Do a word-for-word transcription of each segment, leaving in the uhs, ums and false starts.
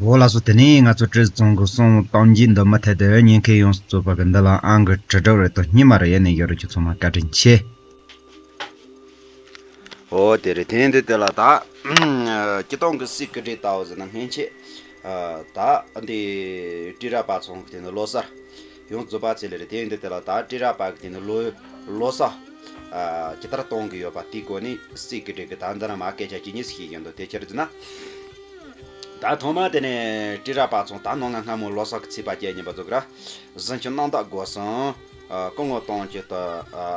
འོ་ལགས་སོ། དེ་ནས་ང་ཚོ་བཀྲས་མཐོང་གི་གསུང་གཏམ་རྒྱུད་འདི་མུ་མཐུད་དུ་ཉན་མཁན་ཡོངས་སུ་རྫོགས་པ་གི་འདི་ལ་ཨང་གི་དྲིལ་བསྒྲགས་རེ་དང་སྙན་མ་རེ་ཡེ་ནས་ཡོད་རེད། ཁྱེད་ཚང་མ་བཀའ་དྲིན་ཆེ། འོ་དེ་རེད། དེ་འདི་དེ་ལ་ད་སྤྱིར་བཏང་གི་སྲིད་སྐུ་བགྲེས་ལྟ་བུ་ཟེར་ན་སྔན་ཆད་ད་འདི་བཀྲས་ར་པ་ཚང་གི་དེ་ནི་ལོ་གསར་ཡོངས་རྫོགས་པ་ཚེ་ལས་རེད། དེ་འདི་དེ་ལ་ད་བཀྲས་ར་པ་གི་དེ་ནི་ལོ་ལོ་གསར་ཇི་ལྟར་གཏོང་གི་ཡོད་པ་དེའི་སྒོ་ནས་སྲིད་སྐུ་བགྲེས་གི་ད་འདི་ན་མ་སྐད་ཆ་ཇི་སྙེད་ཞིག་ཡིན་འདུག་དེ་ཕྱིར་ཟེར་ན། ད་ཐོག་མ་དེ་ནས་བཀྲས་ར་པ་ཚང་ད་ནང་ང་སྔ་མོ་ལོ་གསར་གི་ཚེས་པ་བཅད་ཉིན་པ་ཚོ་ག་ར་གཟི་མཆོག་རྣམ་དག་སྒོ་སྲུང་སྐུ་ངོ་དང་གཅིག་ཏུ་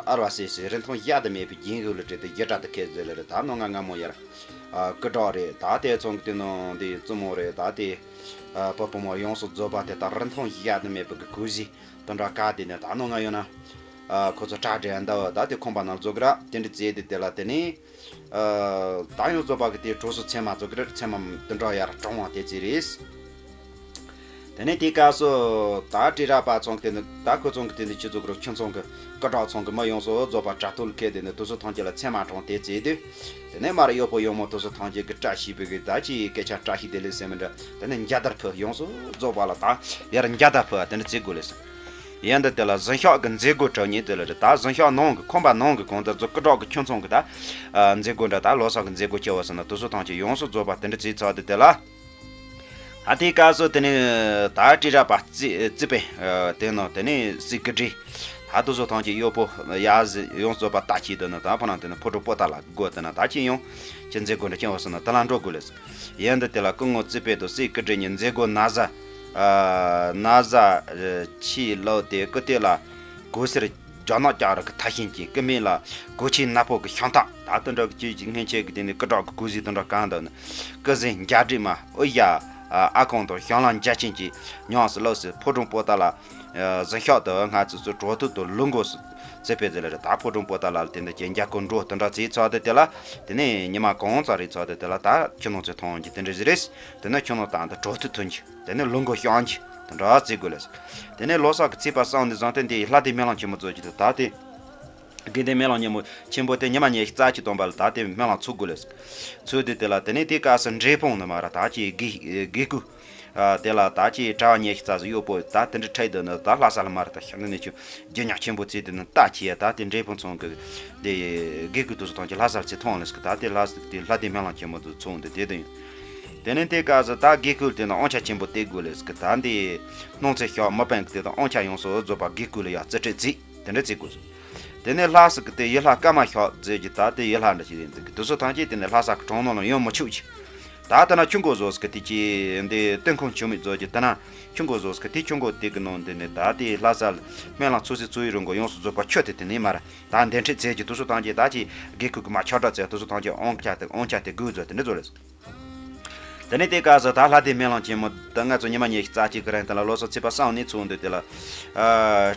ཨར་བ་སེ་སེ་རིན་ཐང་གཞལ་དུ་མེད་པའི་རྒྱན་གོས་ལ་སྤྲས་ཏེ་རྒྱུ་གྲྭ་དུ་ཁེལ་ཟེར་ལེ་རེད། ད་ནང་ང་སྔ་མོ་ཡར་སྐུ་དྲག་རེད། ད་དེ་ཚང་གི་དེ་ནང་དེ་བཙུན་མོ་རེད། ད་དེ་བུ་བུ་མོ་ཡོངས་སུ་རྫོགས་པ་དེ་ད་རིན་ཐང་གཞལ་དུ་མེད་པའི་གི་གོས་གཟི་དེ་འདྲ་ག་དེ་ནས་ད་ནང་ང་ཡོད་ན་ཁོ་ཚོ་གྲ་སྒྲིག་འདུག་ད་དེ་ཁང་པ་ནང་ལ་འཛུལ་གི་ར་དེ་འདྲ་བྱས་ཏེ་དེ་ལ་དེ་ནས། ད་ཡོངས་རྫོགས་པ་གི་དེ་གྲོགས་སུ་ཚད་མ་ཚོ་གི་ཚད་མ་དེ་འདྲ་ཡར་གྲོང་བ་དེ་ཚེ་རེད། དེ་ནས་དེའི་སྐབས་སུ་ད་བཀྲས་ར་པ་ཚང་གི་དེ་ནི་ད་ཁོ་ཚང་གི་དེ་ནི་ཆུ་ཚོད་གི་ཁྱིམ་ཚང་གི་སྐུ་དྲག་ཚང་གི་མི་ཡོངས་སུ་རྫོགས་པ་དྲ་ཐོག་ལ་ཁེལ་དེ་ནི་དུས་ཚོད་ཐམས་ཅད་ལ་ཚད་མ་གྲོང་དེ་བྱས་དུས། དེ་ནས་མར་གཡོག་པོ་གཡོག་མོ་དུས་ཚོད་ཐམས་ཅད་གི་བཀྲ་ཤིས་པའི་གི་ད་ཅི་སྐད་ཆ་བཀྲ་ཤིས་བདེ་ལེགས་ཟེར་མི་འདྲ། དེ་ནས་མཇལ་དར་ཕུལ། ཡོངས་སུ་རྫོགས་པ་ལ་ད་ཡར་མཇལ་དར་ཕུལ་དེ་འདྲ་བྱེད་དགོས་ལེ་ཟེར། ཡིན་འདི་དེ་ལ་གཟིམ་ཤག་གི་མཛད་སྒོ་གྲུབ་ཉིན་དེ་ལ་རེད། ད་གཟིམ་ཤག་ནང་གི་ཁང་པ་ནང་གི་གང་ལྟར་ཚོ་སྐུ་དྲག་གི་ཁྱིམ་ཚང་གི་ད་མཛད་སྒོ་འདྲ་ད་ལོ་གསར་གི་མཛད་སྒོ་སྐྱེལ་བ་ཟེར་ན་དུས་ཚོད་ཐམས་ཅད་ཡོངས་སུ་རྫོགས་པ་དེ་འདྲ་བྱས་ཚར་དུས་དེ་ལ། ད་དེའི་སྐབས་སུ་དེ་ནས་ད་བཀྲས་ར་པ་རྩིས་རྩིས་པས་དེ་ནང་དེ་ནས་སྲིད་སྐུ་བགྲེས་ད་དུས་ཚོད་ཐམས་ཅད་གཡོག་པོ་ཡ་ཡོངས་སུ་རྫོགས་པ་ལྟ་ཅི་དེ་ནང་ད་ཕ་ནང་དེ་ནས་ཕོ་བྲང་པོ་ཏ་ལ་སྒོ་དེ་ན་ད་ཅི་ཡོང་ཅི་མཛད་སྒོ་འདྲ་སྐྱེལ་བ་ཟེར་ན་དེ་ལ་འགྲོ་དགོས་ལེ་ཟེར། ཡིན་འདི་དེ་ལ་སྐུ་ངོ་རྩིས་པས་དང་སྲིད་སྐུ་བགྲེས་གཉིས་མཛད་སྒོ་ན་བཟའ། ན་བཟའ་ཆས་ལོག་སྟེ་སྐུ་སྟོད་ལ་གོས་སེར་རྒྱ་ནག་ལྕགས་རི་གི་ཐ་ཤིང་གཅིག་སྐུ་སྨད་ལ་གོས་ཆེན་ནག་པོ་གི་ཤམ་ཐབས། ད་དེ་འདྲ་གི་ཅི་ཅིག་སྔན་ཆད་ཀྱི་དེ་ནས་སྐུ་དྲག་གི་གོས་གཟི་དེ་འདྲ་གང་འདུག་ན། སྐུ་གཟན་རྒྱ་འབྲས་མ་ཨུ་ཡ། ཨ་ཁོང་དང་ཞང་ལང་འཇའ་ཆེན་གྱིས་ཉམས་སུ་བླངས་སུ་ཕོ་བྲང་པོ་ཏ་ལ། གཟིམ་ཤག་ཏུ་སྔ་ཚོད་ཚོ་གྲོགས་ཐུག་ཏུ་ལུང་དགོས་སུ་རྩིས་པས་ཟེར་ལ་རེད། ད་ཕོ་བྲང་པོ་ཏ་ལ་དེ་འདྲ་ཅན་རྒྱ་སྐོར་འགྲོ་དེ་འདྲ་བྱས་ཚར་དུས་དེ་ལ། དེ་ནས་ཉི་མ་གང་ཙམ་རེད་ཚར་དུས་དེ་ལ་ད་ཁྱིམ་ནང་ཚོས་མཐོང་རྒྱུ་དེ་འདྲ་ཞིག་རེད། དེ་ནས་ཁྱིམ་ནང་དང་དུ་གྲོགས་ཐུག་ཐོན་རྒྱུ་དེ་ནས་ལུང་དགོས་བཤང་རྒྱུ་དེ་འདྲ་བྱེད་དགོས་ལ། དེ་ནས་ལོ་གསར་གྱི་ཚེས་པ་སང་ནས་བཟུང་སྟེ་འདི་ཡི་ལྷ་སྡེ་སྨོན་ལམ་ཆེན་མོ་རྫོགས་ཀྱི་འདུག་ད་དེ། དགེ་ལྡན་སྨོན་ལམ་ཉིན་མོ་ཆེན་པོ་དེ་ཉི་མ་ཉི་ཤུ་རྩ་གཅིག་སྟོན་པ་ལ་ད་དེ་སྨོན་ལམ་ཚུགས་དགོས་ལེ། ཚུགས་དུས་དེ་ལ་དེ་ནས་དེ་སྐབས་སུ་འབྲས་སྤུངས་ནས་མར་ད་ཅི་དགེ་དགེ་སྐོས། དེ་ལ་ད་ཅི་གྲྭ་བ་ཉི་ཤུ་རྩ་ཟུར་གཡོག་པོ་ད་དེ་འདྲ་ཁྲིད་དུ་ནི་ད་ལྷ་ས་ལ་མར་ད་ཤར་ནས་ཆུ་རྒྱུ་ཉག་ཆེན་པོ་བརྩིས་དེ་ནི་ལྟ་ཅི་ཡ་ད་དེ་འབྲས་སྤུངས་ཚང་གི་དེ་དགེ་སྐོས་དུ་སུ་ཐང་ཅི་ལྷ་སར་ཚེ་ཐོང་ལེ་སྐི་ད་དེ་ལྷ་སི་དེ་ལྷ་སྡེ་སྨོན་ལམ་ཆེན་མོ་དུ་ཚོང་དེ་དེ་དུ་ཡིན། དེ་ནས་དེ་སྐབས་སུ་ད་དགེ་སྐོས་དེ་ནི་དབང་ཆ་ཆེན་པོ་སྟེར་དགོས་ལེ་སྐི་ད་འདི་སྣང་ཚེ་ཤོག་མི་སྤང་གི་དེ་དང་དབང་ཆ་ཡོངས་སུ་རྫོགས་པ་དགེ་སྐོས་ལ་ཡ་རྩིས་སྤྲད་རྩིས། དེ་འདྲ་བརྩི་དགོས་སོ། དེ་ནས་ལྷ་སི་གི་དེ་ཡུལ་ལྷ་ཀ་མ་ཤོག་ཟེར་གྱི་ད་དེ་ཡུལ་ལྷ་འདྲ་ཞིག་ཡིན་འདུག་གི་དུ་སོ་ཐང་ཅིག་དེ་ནས་ལྷ་ས་གི་གྲོང་ནང་ལ་ཡོང་མི་ཆུག་ཅིག་ད་ལྟ་ན་ཆུ་འགོ་བཟོ་སི་གི་དེ་ཅི་འདི་སྟོན་ཁུངས་ཆུ་མིག་བཟོ་གྱི་ད་ན་ཆུ་འགོ་བཟོ་སི་གི་དེ་ཆུ་འགོ་དེ་གི་ནང་དེ་ནས་ད་དེ་ལྷ་ས་ལ་སྨོན་ལམ་ཚོ་སི་ཚོ་ཡི་རུ་འགོ་ཡོངས་སུ་རྫོགས་པ་ཆུ་དེ་དེ་ནས་མར་ད་འདི་འཁྲིད་ཚེ་གྱི་དུ་སོ་ཐང་ཅིག་ད་ཅི་དགེ་ཁུ་གི་མ་ཆོག་འདྲ་ཚེ་དུ་སོ་ཐང་ཅིག་ཨོང་ཆ་དེ་ཨོང་ཆ་དེ་དགོས་བཟོ་དེ་འདྲ་བཟོ་ལེ་སོ། དེ་ནས་དེ་སྐབས་སུ་ད་ལྷ་སྡེ་སྨོན་ལམ་ཆེན་མོ་ད་ང་ཚོ་ཉི་མ་ཉི་ཤུ་རྩ་གཅིག་གི་རིང་དེ་ལ་ལོ་སོ་ཚེས་པ་སང་ནས་ཚུགས་འདུག་དེ་ལ།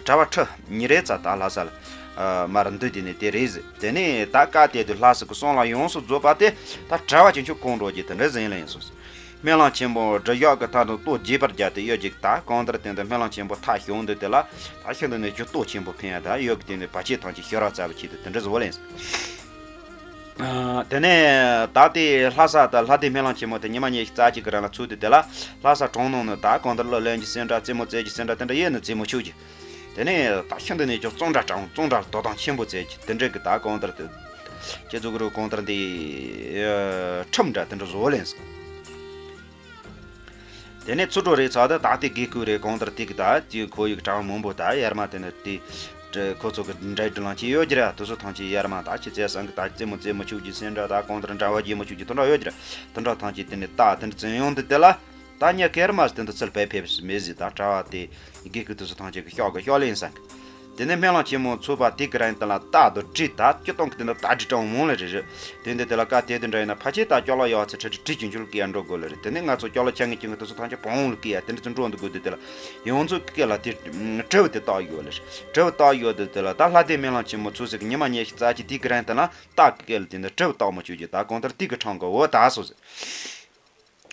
གྲྭ་བ་ཁྲི་ཉིན་རེ་ཙམ་ད་ལྷ་ས་ལ་མར་འདུས་དེ་ནས་དེ་རེད་ཟེར། དེ་ནས་ད་བཀའ་གཏད་དུ་ལྷ་ས་གི་གསང་ལ་ཡོངས་སུ་རྫོགས་པ་དེ་ད་གྲྭ་བ་ཅན་ཆོ་གང་འགྲོ་རྒྱུ་དེ་འདྲ་ཟིན་ལ་ཡིན་སོང་ཟེར། སྨོན་ལམ་ཆེན་མོ་སྒྲུབ་ཞག་གི་མཐའ་དང་ལྟོ་རྒྱས་པར་བརྒྱབ་སྟེ་ཡོད་ཅིག་ད་གང་ལྟར་དེ་འདི་སྨོན་ལམ་ཆེན་པོ་མཐའ་བྱུང་འདུག་དེ་ལ་ད་ཤིན་ཏུ་ནས་ཇུས་གཏོགས་ཆེན་པོ་ཕན་ཡ་ད་ཡོད་གི་དེ་ནས་བར་ཆད་ཐམས་ཅད་ཞི་རག་བྱ་བའི་ཆེད་དུ་དེ་འདྲ་བཟོ་ལ་ཡིན་སོང་། དེ་ནས་ད་ལྟའི་ལྷ་ས་དང་ལྷ་སྡེ་སྨོན་ལམ་ཆེན་མོ་དེ་ཉི་མ་ཉི་ཤུ་རྩ་གཅིག་གི་རིང་ལ་ཚུགས་ཏེ་དེ་ལ་ལྷ་ས་གྲོང་ནང་ནས་ད་གང་ལྟར་གླུ་ལེན་གྱི་སེམས་འདྲ་རྩེད་མོ་རྩེ་གྱི་སེམས་འདྲ་དེ་འདྲ་ཡེ་ནས་རྩེད་མོ་ཆུག་གྱི། དེ་ནས་ད་ཤིན་ཏུ་ནས་ཀྱང་གཙང་སྦྲ་དྲང་གཙང་སྦྲ་ལ་དོ་དམ་ཆེན་པོ་བྱེད་ཀྱི་དེ་འདྲ་གི་ད་གང་ལྟར་དེ་སྤྱི་ཚོགས་རུ་གང་ལྟར་འདི་ཁྲིམས་འདྲ་དེ་འདྲ་བཟོ་ལེན་སོང་། དེ་ནས་ཚུར་འགྲོ་རེས་ཚར་དུས་ད་ལྟའི་དགེ་སྐོས་རེད་གང་ལྟར་དེ་གི་ད་ཅི་ཁོ་ཡི་གྲྭ་བ་མང་པོ་ད་ཡར་མ་དེ་ནས་དེ་ཁོ་ཚོ་གི་འདྲ་སྒྲིག་ལང་ཅི་ཡོད་ཀྱི་རེད། དེ་ཚོ་ཐམས་ཅད་ཡར་མ་ད་ཅི་བྱས་སང་གི་ད་རྩེད་མོ་རྩེད་མི་ཆུག་གི་སེམས་འདྲ་ད་གང་ལྟར་འདྲ་བ་རྒྱས་མི་ཆུག་གི་དེ་འདྲ་ཡོད་ཀྱི་རེད། དེ་འདྲ་ཐམས་ཅད་དེ་ནས་ད་དེ་འདྲ་བྱེད་ཡོང་དུས་དེ་ལ་ད་ཉེ་ཁེར་མ་དེ་འདྲ་ཚུར་ཕེབས་ཕེབས་མེད་ཟིག་ད་གྲྭ་བ་དེ་དགེ་སྐོས་དེ་ཚོ་ཐམས་ཅད་གི་ཤོག་གི་ཤོག་ལེན་སང་གི། དེ་ནས་སྨོན་ལམ་ཆེན་མོ་ཚུགས་པ་དེ་གི་རིང་དེ་ལ་རྟ་དང་གྲི་ད་སྤྱིར་བཏང་གི་དེ་འདྲ་རྟ་གྲི་གྲངས་མང་ལ་རེ་རེ། དེ་འདི་དེ་ལ་བཀའ་དེ་དེ་འདྲ་ཡིན་ན་ཕལ་ཆེར་ད་སྐྱོ་ལོ་ཡག་ཚེ་ཁྲི་ཁྲི་ཁྲི་ཆུང་ཆུང་སྐྱེ་འགྲོ་དགོས་ལ་རེད། དེ་ནས་ང་ཚོ་སྐྱོ་ལོ་ཆ་ངེ་ཆུང་ངེ་དེ་ཚོ་ཐམས་ཅད་བོང་བུ་ལ་སྐྱེ་ཡ་དེ་འདྲ་ཚོ་འགྲོ་འདུག་དགོས་དུས་དེ་ལ་ཡོངས་རྫོགས་ཀྱི་སྐེ་ལ་དེ་གྲི་བུ་དེ་བཏགས་ཡོད་ལ་རེད། གྲི་བུ་བཏགས་ཡོད་དུས་དེ་ལ་ད་ལྷ་སྡེ་སྨོན་ལམ་ཆེན་མོ་ཚུགས་ཟེར་གི་ཉི་མ་ཉི་ཤུ་རྩ་གཅིག་དེ་གི་རིང་དེ་ལ་རྟ་གི་སྐེ་ལ་དེ་འདྲ་གྲི་བུ་བཏགས་མ་བཅུག་རྒྱུ་ད་གང་ལྟར་དེ་གི་འཕྲང་གི་འོ་ད་སོ་ཟེར།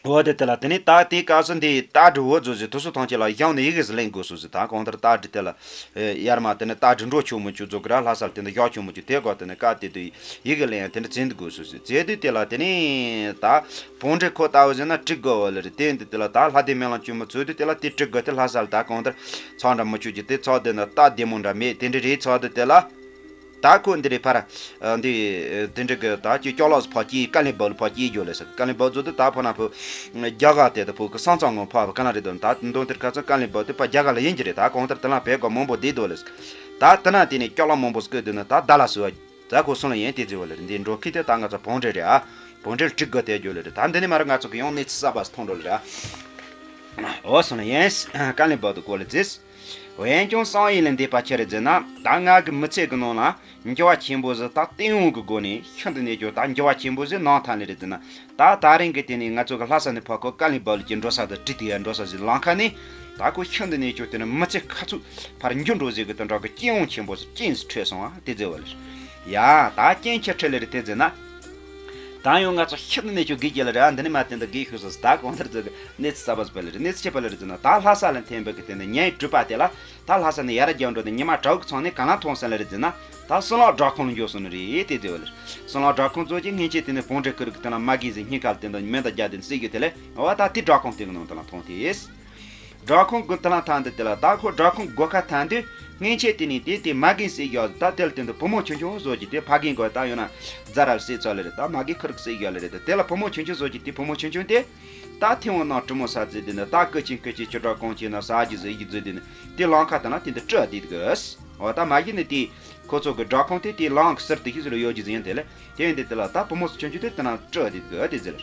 འོ་དེ་དེ་ལ་དེ་ནས་ད་དེའི་སྐབས་སུ་འདི་རྟ་དྲི་འོ་བཟོ་ཟིག་དུ་སུ་ཐང་ཆེ་ལ་གཞུང་ནས་ཡི་གེ་ཟིག་ལེན་དགོས་སོ་ཟིག་ད་གང་ལྟར་རྟ་དྲི་དེ་ལ་ཡར་མ་དེ་ནས་རྟ་དྲི་འགྲོ་ཆོག་མི་ཆོག་བཟོ་གི་ར། ལྷ་སར་དེ་འདི་བཞག་ཆོག་མི་ཆོག་དེ་གོ་དེ་ནས་བཀའ་དེ་དུ་ཡི་གེ་ལེན་ཡང་དེ་འདྲ་བྱེད་དགོས་སོ་ཟིག་བྱེད་དུས་དེ་ལ་དེ་ནས་ད་བོང་འདྲེ་ཁོ་ལྟ་བུ་ཟིག་ན་དྲི་དགོས་བ་ལ་རེད། དེ་འདི་དེ་ལ་ད་ལྷ་སྡེ་སྨོན་ལམ་བཅོས་མི་ཚོས་དུས་དེ་ལ་དེ་དྲི་དགོས་དེ་ལྷ་སར་ད་གང་ལྟར་ཚང་འདྲ་མི་ཆོག་གི་དེ་ཚོགས་དེ་ན་རྟ་བདེ་མོ་འདྲ་མེད་དེ་འདྲ་རེད། ཚོགས་དུས་དེ་ལ། ད་ཁོ་འདི་རེད་ཕར། ཨ། འདི། དེ་འདྲ་གི་ད་ཅིག་ཅོག་ལོག་ཕར་སྐྱེལ་ཀ་ལི་བལ་ཕར་སྐྱེལ་རྒྱུ་ལས་ཟེར། ཀ་ལི་བལ་ཚོ་དེ་ད་ཕོ་ན་ཕོ། རྒྱ་གར་དེ་ད་ཕོ་གི་ས་མཚམས་ངོ་ཕར་ག་ན་རེད་དོ། ད་འདོན་དེར་ཁ་ཚོན་ཀ་ལི་བལ་དེ་ཕར་རྒྱ་གར་ལ་ཡིན་གྱི་རེད། ད་གང་ལྟར་དེ་ལ་བལ་གོ་མང་པོ་བསྡད་འདུག་ལས་ཟེར། ད་དེ་ན་དེ་ནས་ཅོག་ལོག་མང་པོ་སྐྱེལ་དུས་ན་ད་ད་ལ་སུ་བ། ད་ཁོ་སོང་ལ་ཡིན་དེ་ཟེར་བ་ལ་རེད། འདི་འགྲོ་ཁི་དེ་ད་ང་ཚོ་བོང་འདྲེ་རེད་ཨ། བོང་འདྲེ་ལ་དྲི་དགོས་དེ་རྒྱུ་ལ་རེད། ད་འདི་ནས་མ་ར་ང་ཚོ་གི་ཡང་གནས་ཚུལ་གསར་པ་མཐོང་འགྲོ་ལ་རེད་ཨ། འོ་སོང་ལ་ཡིན། ཀ་ལི་བལ་དེ་སྐོར་ལ་ཟེར། འོན་ཀྱང་བསམ་ཡུལ་ལས་འདས་པ་ཆི་རེད་ཟེར་ན། ད་ང་གི་མི་ཚེ་གི་ནང་ལ་འགྱུར་བ་ཆེན་པོ་ཟིག་ད་སྟེས་དབང་གི་སྒོ་ནས་ཤིན་ཏུ་ནས་ཀྱང་ད་འགྱུར་བ་ཆེན་པོ་ཟིག་གནང་ཐལ་ནི་རེད་ཟེར་ན། ད་ད་རིང་གི་དེ་ནས་ང་ཚོ་གི་ལྷ་ས་ནས་ཕར་ཁོ་ཀ་ལི་བལ་གྱི་འགྲོ་ས་དང་བྲིས་ཏེ་ཡ་འགྲོ་ས་ཟིག་ལམ་ཁ་ནས་ད་ཁོ་ཤིན་ཏུ་ནས་ཀྱང་དེ་ནས་མི་ཚེ་ཁ་ཚུགས་ཕར་འགྱུར་འགྲོ་ཟིག་གི་དེ་འདྲ་གི་སྐྱེ་དབང་ཆེན་པོ་ཟིག་རྐྱེན་ཟིག་འཕྲད་སོང་བ་དེ་ཟེར་བ་ལ། ཡ། ད་རྐྱེན་ཆི་འཕྲད་ལེ་རེད་དེ་ཟེར་ན། ད་ཡང་ང་ཚོ་ཤིན་ཏུ་ནས་ཀྱང་དགེ་རྒྱལ་ལ་རེད་ཨ། འདི་ནས་མ་དེ་འདྲ་དགེ་ཤོས་སོ། ད་གང་ལྟར་ཟེར་གི་གནས་ཚུལ་གསར་པ་ཟིག་པ་ལ་རེད། གནས་ཚུལ་ཆི་པ་ལ་རེད་ཟེར་ན། ད་ལྷ་ས་ལ་འཐེན་པའི་གི་དེ་ནས་ཉིན་དྲུག་པ་དེ་ལ་ད་ལྷ་ས་ནས་ཡར་རྒྱབ་འགྲོ་དེ་ཉི་མ་དྲ་བོ་གི་ཚང་ནས་ག་ལ་མཐོང་སོང་ལ་རེད་ཟེར་ན། ད་སྲིན་ལག་སྦྲ་ཁང་ལ་འགྱོ་སོང་ནི་རེད་དེ་ཟེར་བ་ལ། སྲིན་ལག་སྦྲ་ཁང་ཚོ་གི་སྔན་ཆད་དེ་ནས་བོང་འདྲེ་ཁུར་གི་དེ་ལ་མ་གི་ཟིག་སྙིང་ག་ལ་དེ་འདྲ་མེ་མདའ་རྒྱག་དེ་བསད་གི་དེ་ལས་འོ་ད་དེ་སྦྲ་ཁང་དེ་གི་ནང་དེ་ལ་མཐོང་དེ། སྦྲ་ཁང་གི་དེ་ལ་ཐང་དུ་དེ་ལ་ད་ཁོ་སྦྲ་ཁང་སྒོ་ཁ་ཐང་དུ་སྔན་ཆད་དེ་ནས་དེ་དེ་མ་གིན་སྲིད་ཡོད། ད་དེ་ལ་དེ་འདུག་བུ་མོ་ཆུང་ཆུང་བཟོ་གི་དེ་ཕ་གིན་གོ་ད་ཡོད་ན་རྫ་ར་སྲིད་ཚོ་ལེ་རེད། ད་མ་གིན་ཁུར་གི་སྲིད་ཡོད་ལེ་རེད། དེ་ལ་བུ་མོ་ཆུང་ཆུང་བཟོ་གི་དེ་བུ་མོ་ཆུང་ཆུང་དེ་ད་ཐེ་བོ་ནང་གྲི་མོ་ས་ཙི་དེ་ནས་ད་ཀི་ཆིན་ཀི་ཆིན་ཆུ་དྲག་གོང་ཆེ་ན་ས་གི་ཟེར་གི་ཟེར་དེ་ནས་དེ་ལང་ཁ་དེ་ན་དེ་འདི་སྤྲུལ་དེ་གི་འོ་ད་མ་གིན་ནི་དེ་ཁོ་ཚོ་གི་སྦྲ་ཁང་དེ་དེ་ལང་གི་ཟུར་དེ་ཤི་ཟེར་ཡོད་གི་ཟེར་ཡིན་དེ་ལེ། དེ་ཡིན་དེ་དེ་ལ་ད་བུ་མོ་ཆུང་ཆུང་དེ་དེ་ན་སྤྲུལ་དེ་གི་དེ་ཟེར།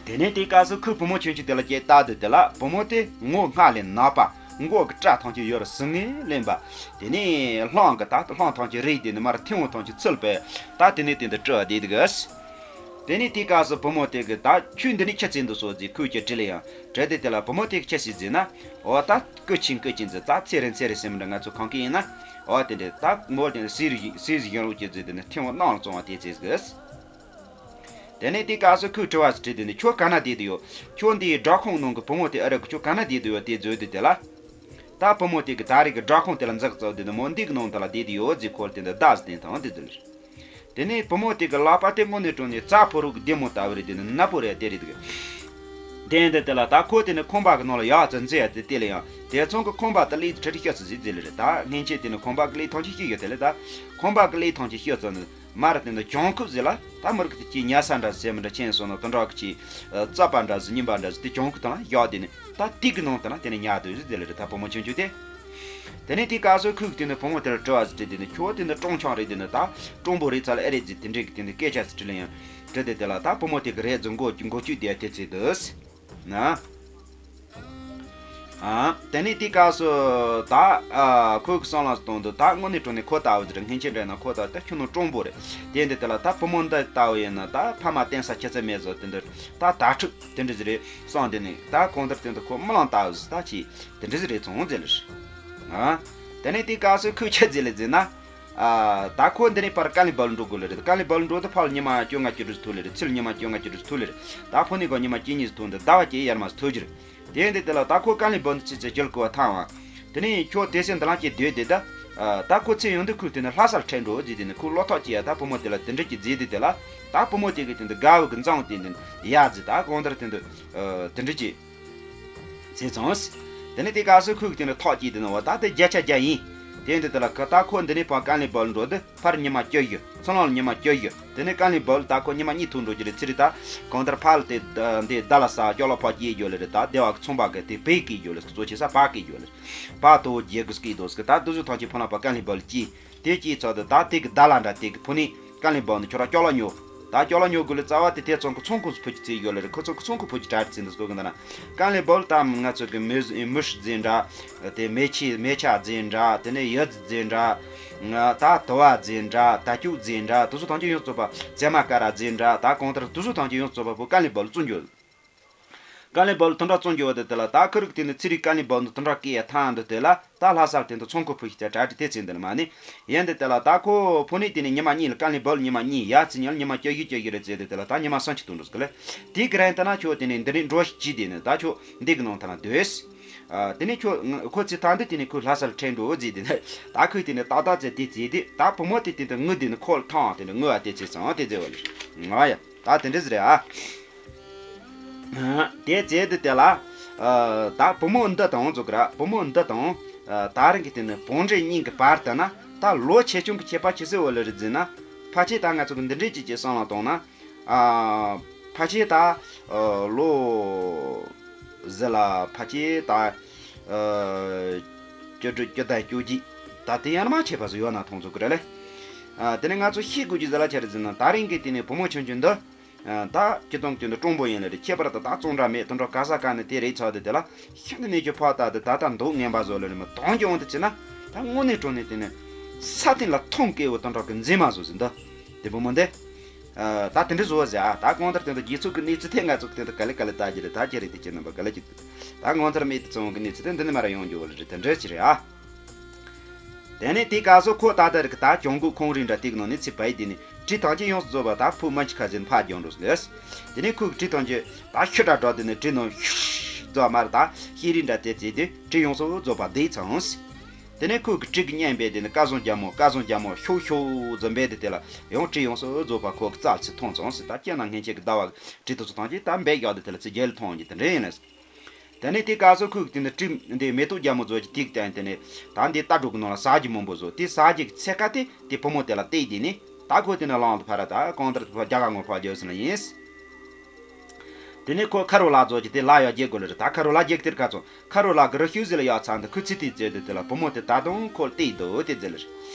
དེ་ནས་དེའི་སྐབས་སུ་ཁོས་བུ་མོ་ཆུང་ཆུང་དེ་ལ་སྐད་བཏང་དུས་དེ་ལ་བུ་མོ་དེ་ངོ་སྔར་ལས་ནག་པ། མགོ་གི་སྐྲ་ཐམས་ཅད་ཡོད་ར་ཟིང་ངེ་ལེན་པ། དེ་ནས་རླངས་གི་ད་རླངས་ཐམས་ཅད་རིལ་དེ་ནས་མར་ཐེ་བོ་ཐམས་ཅད་ཚིལ་བས། ད་དེ་ནས་དེ་འདི་སྤྲུལ་བསྡད་འདུག་གི། དེ་ནས་དེའི་སྐབས་སུ་བུ་མོ་དེ་གི་ད་ཁྱོད་འདི་ནས་ཁྱི་བཙལ་འདུག་སོ་ཟེར་ཁོས་ཀྱི་དྲིས་ལ་ཡང་དྲིས་དེ་དེ་ལ་བུ་མོ་དེ་གི་ཁྱི་ཟིག་ཟེར་ན། འོ་ད་ཀི་ཆིན་ཀི་ཆིན་ཟེར་ད་ཚེ་རིང་ཚེ་རིང་ཟེར་མི་འདྲ་ང་ཚོ་གང་གི་ཡིན་ན། འོ་དེ་འདྲ་ད་མོ་དེ་ནས་སིར་སིར་ཡོང་རོགས་ཀྱི་ཟེར་དེ་ནས་ཐེ་བོ་ནང་ལ་བཙོང་བ་དེ་ཚེ་ཟིག་གི། དེ་ནས་དེ་སྐབས་སུ་ཁོས་དྲི་བ་ཞིག་དྲིས། དེ་ནས་ཁྱོད་ག་ན་བསྡད་དུ་ཡོད། ཁྱོད་འདིའི་སྦྲ་ཁང་ནང་གི་བུ་མོ་དེ་ཨ་ར་གི་ཁྱོད་ག་ན་བསྡད་དུ་ཡོད་དེ་བཟོས་དུས་དེ་ལ། ད་བུ་མོ་དེ་གི་ད་རེས་ཀྱི་སྦྲ་ཁང་དེ་ལ་འཛེགས་ཚར་དུས་ནས་མོ་འདི་གི་ནང་དེ་ལ་བསྡད་དུ་ཡོད་ཟེར་ཁོ་ལ་དེ་འདྲ་བརྡ་ཟིག་བསྟན་དང་དེ་ཚོ་ལ། དེ་ནས་བུ་མོ་དེ་གི་ལག་པ་དེ་དངོས་གནས་དྲང་ནས་རྩྭ་ཕོ་རོག་གི་ལྡེ་མོ་ལྟ་བུ་རེད། དེ་ནི་ནག་པོ་རེད་དེ་རེད་གི། དེ་འདི་དེ་ལ་ད་ཁོ་དེ་ནི་ཁང་པ་གི་ནང་ལ་ཡག་ཙམ་འཛུལ་ཡ་དེ་དེ་ལ་ཡང་དེ་ཚང་གི་ཁང་པ་དེ་ལས་ཁྲི་ཁྲི་ཤོར་ཚུལ་ཟིག་དེ་ལ་རེད། ད་སྔན་ཆད་དེ་ནི་ཁང་པ་གི་ལས་ཐམས་ཅད་ཤི་ཡོད་དེ་ལ་ད་ཁང་པ་གི་ལས་ཐམས་ཅད་ཤོར་ཚར་ནི། མར་དེ་འདི་གྱང་ཁུག་ཟེར་ལ་ད་མི་རིགས་དེ་ཅིག་ཉལ་ས་འདྲ་ཟེར་མི་འདྲ་ཆེན་སོང་ན་དེ་འདྲ་གི་ཅིག་རྩྭ་པ་འདྲ་ཟེར་རྙིང་པ་འདྲ་ཟེར་དེ་གྱང་ཁུག་དང་ལ་བཞག་དེ་ནི་ད་དེ་གི་ནང་དེ་ན་དེ་ནི་ཉལ་དུ་ཟེར་དེ་ལ་རེད། ད་བུ་མོ་ཆུང་ཆུང་དེ། དེ་ནས་དེ་སྐབས་སུ་ཁོས་དེ་ནི་བུ་མོ་དེ་ལ་དྲི་བ་ཟེར་དེ་ནི་ཁྱོད་དེ་ནི་སྤྲང་འཁྱམ་རེད། དེ་ནི་ད་སྤྲང་པོ་རེད་ཚ་ལ་ཨེ་རེད་ཟེར་དེ་འདྲའི་གི་དེ་ནི་སྐད་ཆ་ཟེར་དྲི་ལ་ཡང་དྲི་དེ་དེ་ལ་ད་བུ་མོ་དེ་གི་རེད་ཟེར་མགོ་མགོ་བཅུག་དེ་དེ་ཚེ་དུས། ན། ཨ། དེ་ནས་དེའི་སྐབས་སུ་ད་ཨ་ཁོས་གི་བསམ་བློ་གཏོང་དུས་ད་དངོས་གནས་དྲང་གནས་ཁོ་ལྟ་བུ་ཟེར་སྔན་ཆད་འདྲ་ན་ཁོ་ད་ད་ཁྱོད་ནི་སྤྲང་པོ་རེད། དེ་འདི་དེ་ལ་ད་བུ་མོ་འདི་ལྟ་བུ་ཡིན་ན་ད་ཕ་མ་བསྟེན་ས་ཁྱད་ཚད་མེད་བཟོ་དེ་འདི་ད་དྭ་ཕྲུག་དེ་འདྲ་ཟིག་རེད་བསམ་དེ་ནས་ད་གང་ལྟར་དེ་འདི་ཁོ་རྨི་ལམ་ལྟ་བུ་ཟིག་ད་ཅི་དེ་འདྲ་ཟིག་རེད་སོང་ཟེར་ལ། ཨ། དེ་ནས་དེའི་སྐབས་སུ་ཁོས་ཁྱེད་ཟེར་ལ་ཟེར་ན། ཨ། ད་ཁོ་འདི་ནས་ཕར་ཀ་ལི་བལ་འགྲོ་དགོས་ལེ་རེད། ཀ་ལི་བལ་འགྲོ་དུས་ཕར་ལ་ཉི་མ་བཅོ་ལྔ་བཅུ་དྲུག་ཐུག་ལེ་རེད། ཚུར་ལ་ཉི་མ་བཅོ་ལྔ་བཅུ་དྲུག་ཐུག་ལེ་རེད། ད་ཕོ་ནི་གོ་ཉི་མ་བཅུ་གཉིས་ཐུག་འདི་ཟླ་བ་གཅིག་ཡར་མར་ཐུག་རྒྱུ་རེད། དེ་འདི་དེ་ལ་ད་ཁོ་ཀ་ལི་བལ་འདི་ཚེ་ཚེ་འཇུ་དགོས་པ་ཐང་བ། དེ་ནས་ཁྱོད་དེ་སེམས་འདི་ལང་གི་སྡོད་དེ་ད། ཨ། ད་ཁོ་ཚེ་ཡོང་དུས་ཁོས་དེ་ནས་ལྷ་སར་ཁྲིད་འགྲོ་ཟེར་དེ་ནས་ཁོ་བློ་ཐག་བཅད་ཡ་ད་བུ་མོ་དེ་ལ་དེ་འདྲ་གི་བཟླས་དེ་དེ་ལ། ད་བུ་མོ་དེ་གི་དེ་འདི་དགའ་བོ་གི་འཛང་དེ་འདི་ཡ་ཟེར་ད་གང་ལྟར་དེ་འདི། ཨ། དེ་འདྲ་གི་ཟེར་སོང་། དེ་ནས་དེ་སྐབས་སུ་ཁོས་དེ་ནས་ཐག་བཅད་དེ་ནས་འོ་ད་དེ་བརྒྱ་ཆ་བརྒྱ་ཡིན། དེ་འདི་དེ་ལ་ཁ་ད་ཁོ་འདི་ནས་ཕར་ཀ་ལི་བལ་འགྲོ་དུས་ཕར་ཉི་མ་བཅུ་བཞི། ཚུར་ལ་ཉི་མ་བཅུ་བཞི། དེ་ནས་ཀ་ལི་བལ་ད་ཁོ་ཉི་མ་གཉིས་ཐུག་འགྲོ་གི་རེད། ཚེ་རིང་ད་གང་ལྟར་ཕར་ལ་དེ་འདི་ཟླ་ལ་ས་ཅོག་ལ་ཕར་སྐྱེལ་རྒྱུ་ལེ་རེད། ད་སྡེ་བ་གི་ཚོང་པ་གི་དེ་བེད་སྐྱེལ་རྒྱུ་ལེ་གཙོ་ཆེ་ས་ཕར་སྐྱེལ་རྒྱུ་ལེ། ཕར་དོ་རྒྱལ་གི་སྐྱེལ་དོ་ཟེར་གི་ད་དུ་སུ་ཐང་ཆེ་ཕོ་ན་པ་ཀ་ལི་བལ་སྐྱེལ། དེ་སྐྱེས་ཚར་དུས་ད་དེ་གི་ཟླ་ལ་འདྲ་དེ་གི་ཕུ་ནི་ཀ་ལི་བལ་ནི་ཁྱོད་ར་ཅོག་ལ་ཉོ། ད་ཅོག་ལ་ཉོ་དགོས་ལེ་རྩ་བ་དེ་དེ་ཚང་གི་ཚོང་ཁུངས་སུ་ཕུ་ཅི་ཚེ་ཡོད་ལེ་རེད། ཁོ་ཚོ་གི་ཚོང་ཁུངས་ཕུ་ཅི་དྲག་ཚེ་འདི་སྐོར་གི་འདི་ན་ཀ་ལི་བལ་ད་ང་ཚོ་གི་མི་མི་ཤི་རྫས་འདྲ། དེ་མེ་ཆི་མེ་ཆ་རྫས་འདྲ། དེ་ནས་ཡུ་རྫས་འདྲ། ད་དུ་བ་རྫས་འདྲ། ད་ཅུག་རྫས་འདྲ། དུ་སུ་ཐང་ཅི་ཡོངས་རྫོགས་པ་ཚེ་མ་ཀ་ར་རྫས་འདྲ། ད་གང་ལྟར་དུ་སུ་ཐང་ཅི་ཡོངས་རྫོགས་པ་ཕུ་ཀ་ལི་བལ་བཙོང་རྒྱུ། ཀ་ ཀ་ལན་བབ་ལ་དུམ་གྲ་བཙོང་རྒྱུ་བ་དེ་དེ་ལ་ད་ཁུ་རིག་དེ་ནི་ཚེ་རིག་ཀ་ལན་བབ་ནི་དུམ་གྲ་སྐད་ཡ་ཐང་འདི་དེ་ལ་ད་ལྷ་ས་དེ་འདི་ཚོང་ཁུ་ཕུ་ཞིག་ཅ་གྲ་ཏི་དེ་ཚེ་འདི་ལ་མ་ནི་ཡན་དེ་དེ་ལ་ད་ཁོ་ཕུ་ནི་དེ་ནི་ཉི་མ་གཉིས་ལ་ཀ་ལན་བབ་ལ་ཉི་མ་གཉིས་ཡ་ཚེ་ཉལ་ཉི་མ་བཅུ་བཞི་བཅུ་བཞི་རེ་ཚེ་དེ་དེ་ལ་ད་ཉི་མ་སང་ཆི་ཏུ་འགྲོ་སྐུ་ལ་དེ་གི་རན་ད་ན་ཁྱོད་དེ་ནི་འདི་རིགས་འགྲོ་ཞིག་ཅི་དེ་ནི་ད་ཁྱོད་འདི་གི་ནང་ཐ་ན་སྡོད། ཨ། དེ་ནས་ཁྱོད་ང་ཁོ་ཚེ་ཐང་འདི་དེ་ནས་ཁོས་ལྷ་ས་ལ་ཁྲལ་འགྲོ་ཟེར་དེ་ནས་ད་ཁོས་དེ་ནས་ཏག་ཏག་ཚེ་དེ་ཚེ་དེ་ད་བུ་མོ་དེ་དེ་འདི་ངུ་དེ་ནས་ཁོ་ལ་ཐང་དེ་འདྲ་ངུ་བ་དེ་ཚེ་ཚང་དེ་ཚེ་བ་ལ་ང་ཡ་ད་དེ་འདྲ་ཟེར་ཨ། དེ་ཚེ་དེ་དེ་ལ་ཨ། ད་བུ་མོ་འདི་དང་ཚོ་གི་ར་བུ་མོ་འདི་དང་ཨ། ད་རིང་གི་དེ་ནས་བོང་འདྲེ་གཉིས་ཀྱི་བར་དུ་ན་ད་ལོ་ཆེ་ཆུང་གི་ཁྱད་པར་ཆེ་ཟེར་བ་ལ་རེད་ཟེར་ན་ཕལ་ཆེར་ད་ང་ཚོ་གི་འདི་འདྲའི་ཅིག་ཅིག་བསམ་བློ་བཏང་ན། ཨ། ཕལ་ཆེར་ད་ཨ། ལོ་ཟེར་ལ་ཕལ་ཆེར་ད་ཨ། བཅུ་དྲུག་བཅུ་བདུན་བཅུ་གཅིག་ད་དེ་ཡང་མ་ཆད་པ་ཟིག་ཡོད་ན་མཐོང་ཚུལ་གི་རེད་ལེ། ཨ། དེ་ནས་ང་ཚོ་ཤེས་དགོས་རྒྱུ་ཟེར་ལ་ཆ་རེད་ཟེར་ན་ད་རིང་གི་དེ་ནས་བུ་མོ་ཆུང་ཆུང་འདི་ཨ། ད་སྤྱི་བཏང་དེ་འདི་གྲོང་པོ་ཡིན་ལ་རེད། ཁྱད་པར་དུ་ད་བཙོང་འདྲ་མེད་དུ་འགྲོ་ག་ས་ག་ནས་དེ་རེད་ཚོགས་དེ་དེ་ལ་ཤིན་ཏུ་ནས་ཀྱི་ཕོག་ད་དེ་ད་ལྟ་འདུག་ངན་པ་བཟོ་ལ་རེད་མ་གཏོང་རྒྱུ་འོང་དུ་བྱེད་ན་ད་དངོས་གནས་དྲང་གནས་དེ་ནས་ས་སྟེང་ལ་མཐོང་སྐྱེ་བོ་དུ་འགྲོ་གི་མཛེས་མ་བཟོ་ཟིན་འདི་དེ་བུ་མོ་འདི། ཨ། ད་དེ་འདྲ་བཟོ་བ་ཟེར་ཨ། ད་གང་ལྟར་དེ་འདྲ་རྗེས་ཚུལ་གྱི་གནས་ཚུལ་དེ་ང་ཚོ་གི་དེ་འདྲ་ག་ལེ་ག་ལེ་ལྟ་རྒྱུ་རེད། ད་ཁྱེད་རེད་དེ་ཁྱེད་རྣམ་པ་ག་ལེ་ཅིག་ད་ངོ་མཚར་རྨད་དུ་བྱུང་གི་གནས་ཚུལ་དེ་འདི་ནས་མར་ཡོང་རྒྱུ་བ་ལ་རེད། དེ་འདྲ་ཅི་རེད་ཨ། དེ་ནས་དེ་སྐབས་སུ་ཁོ་ད་ལྟ་རིག་ད་གྱོང་གུད་ཁོང་རིགས་འདྲ་དེ་གི་ནང་ནས་ཚེ་བའི་དེ་ནས་གྲི་ཐང་ཆེན་ཡོངས་སུ་རྫོགས་པ་ད་ཕུ་མ་འཆི་ཁ་ཟེར་ཕར་རྒྱང་འགྲོ་ཟེར། དེ་ནས་ཁོས་གྲི་ཐང་ཆེན་ད་ཤི་དྲག་འགྲོ་དེ་ནས་གྲི་ནང་ཤུ་རྫོགས་མར་ད་ཤེས་རིག་འདྲ་དེ་བྱས་ཏེ་གྲི་ཡོངས་སུ་རྫོགས་པ་བརྡེག་ཚར་འོང་ཟེར། དེ་ནས་ཁོས་གི་གྲི་གི་སྙན་པས་དེ་ནི་སྐལ་བཟང་རྒྱལ་མོ་སྐལ་བཟང་རྒྱལ་མོ་ཤོག་ཤོག་འཛིན་པས་དེ་དེ་ལ་ཡང་གྲི་ཡོངས་སུ་རྫོགས་པ་ཁོ་གི་རྩལ་ཚེ་ཐོང་ཙང་ཟེར། ད་སྐྱེ་ན་སྔན་ཆད་ཀྱི་ཟླ་བ་གི་གྲི་དུ་ཚོ་ཐང་གི་ད་འབད་ཡག་དེ་དེ་ལ་ཚེ་རྒྱལ་ཐོང་གི་དེ་འདྲ་ཡིན་ལ། དེ་ནས་དེ་སྐབས་སུ་ཁོས་གི་དེ་ནི་གྲི་འདི་མེ་ཏོག་རྒྱལ་མོ་ཚོ་གི་ཐིག་བསྟན་དེ་ནི་ད་འདི་རྟ་དྲུག་གི་ནང་ལ་ཟ་རྒྱུ་མང་པོ་བཟོ། དེ་ཟ་རྒྱུ་གི་ཚད་ཀ་དེ་དེ་བུ་མོ་དེ་ལ་བལྟས་དེ་ནི་ད་ཁོ་དེ་ནི་ལང་དུ་ཕར་ད་གང་ལྟར་དུ་ཕར་རྒྱ་གར་ངོ་ཕར་རྒྱབ་ཟིན་ལ་ཡིན། དེ་ནས་ཁོ་ཁ་རོ་ལ་རྫོགས་ཀྱི་དེ་ལ་ཡ་རྒྱལ་དགོས་ལ་རེད། ད་ཁ་རོ་ལ་རྒྱལ་གཏེར་ཁ་ཚོ་ཁ་རོ་ལ་གི་རི་ཤུ་ཟི་ལ་ཡ་ཚང་དུ་ཁུ་ཚི་དེ་བཙལ་དུ་དེ་ལ་བུ་མོ་དེ་ད་དུང་ཁོ་བལྟས་འདུག་དེ་ཟེར་ལ་རེད།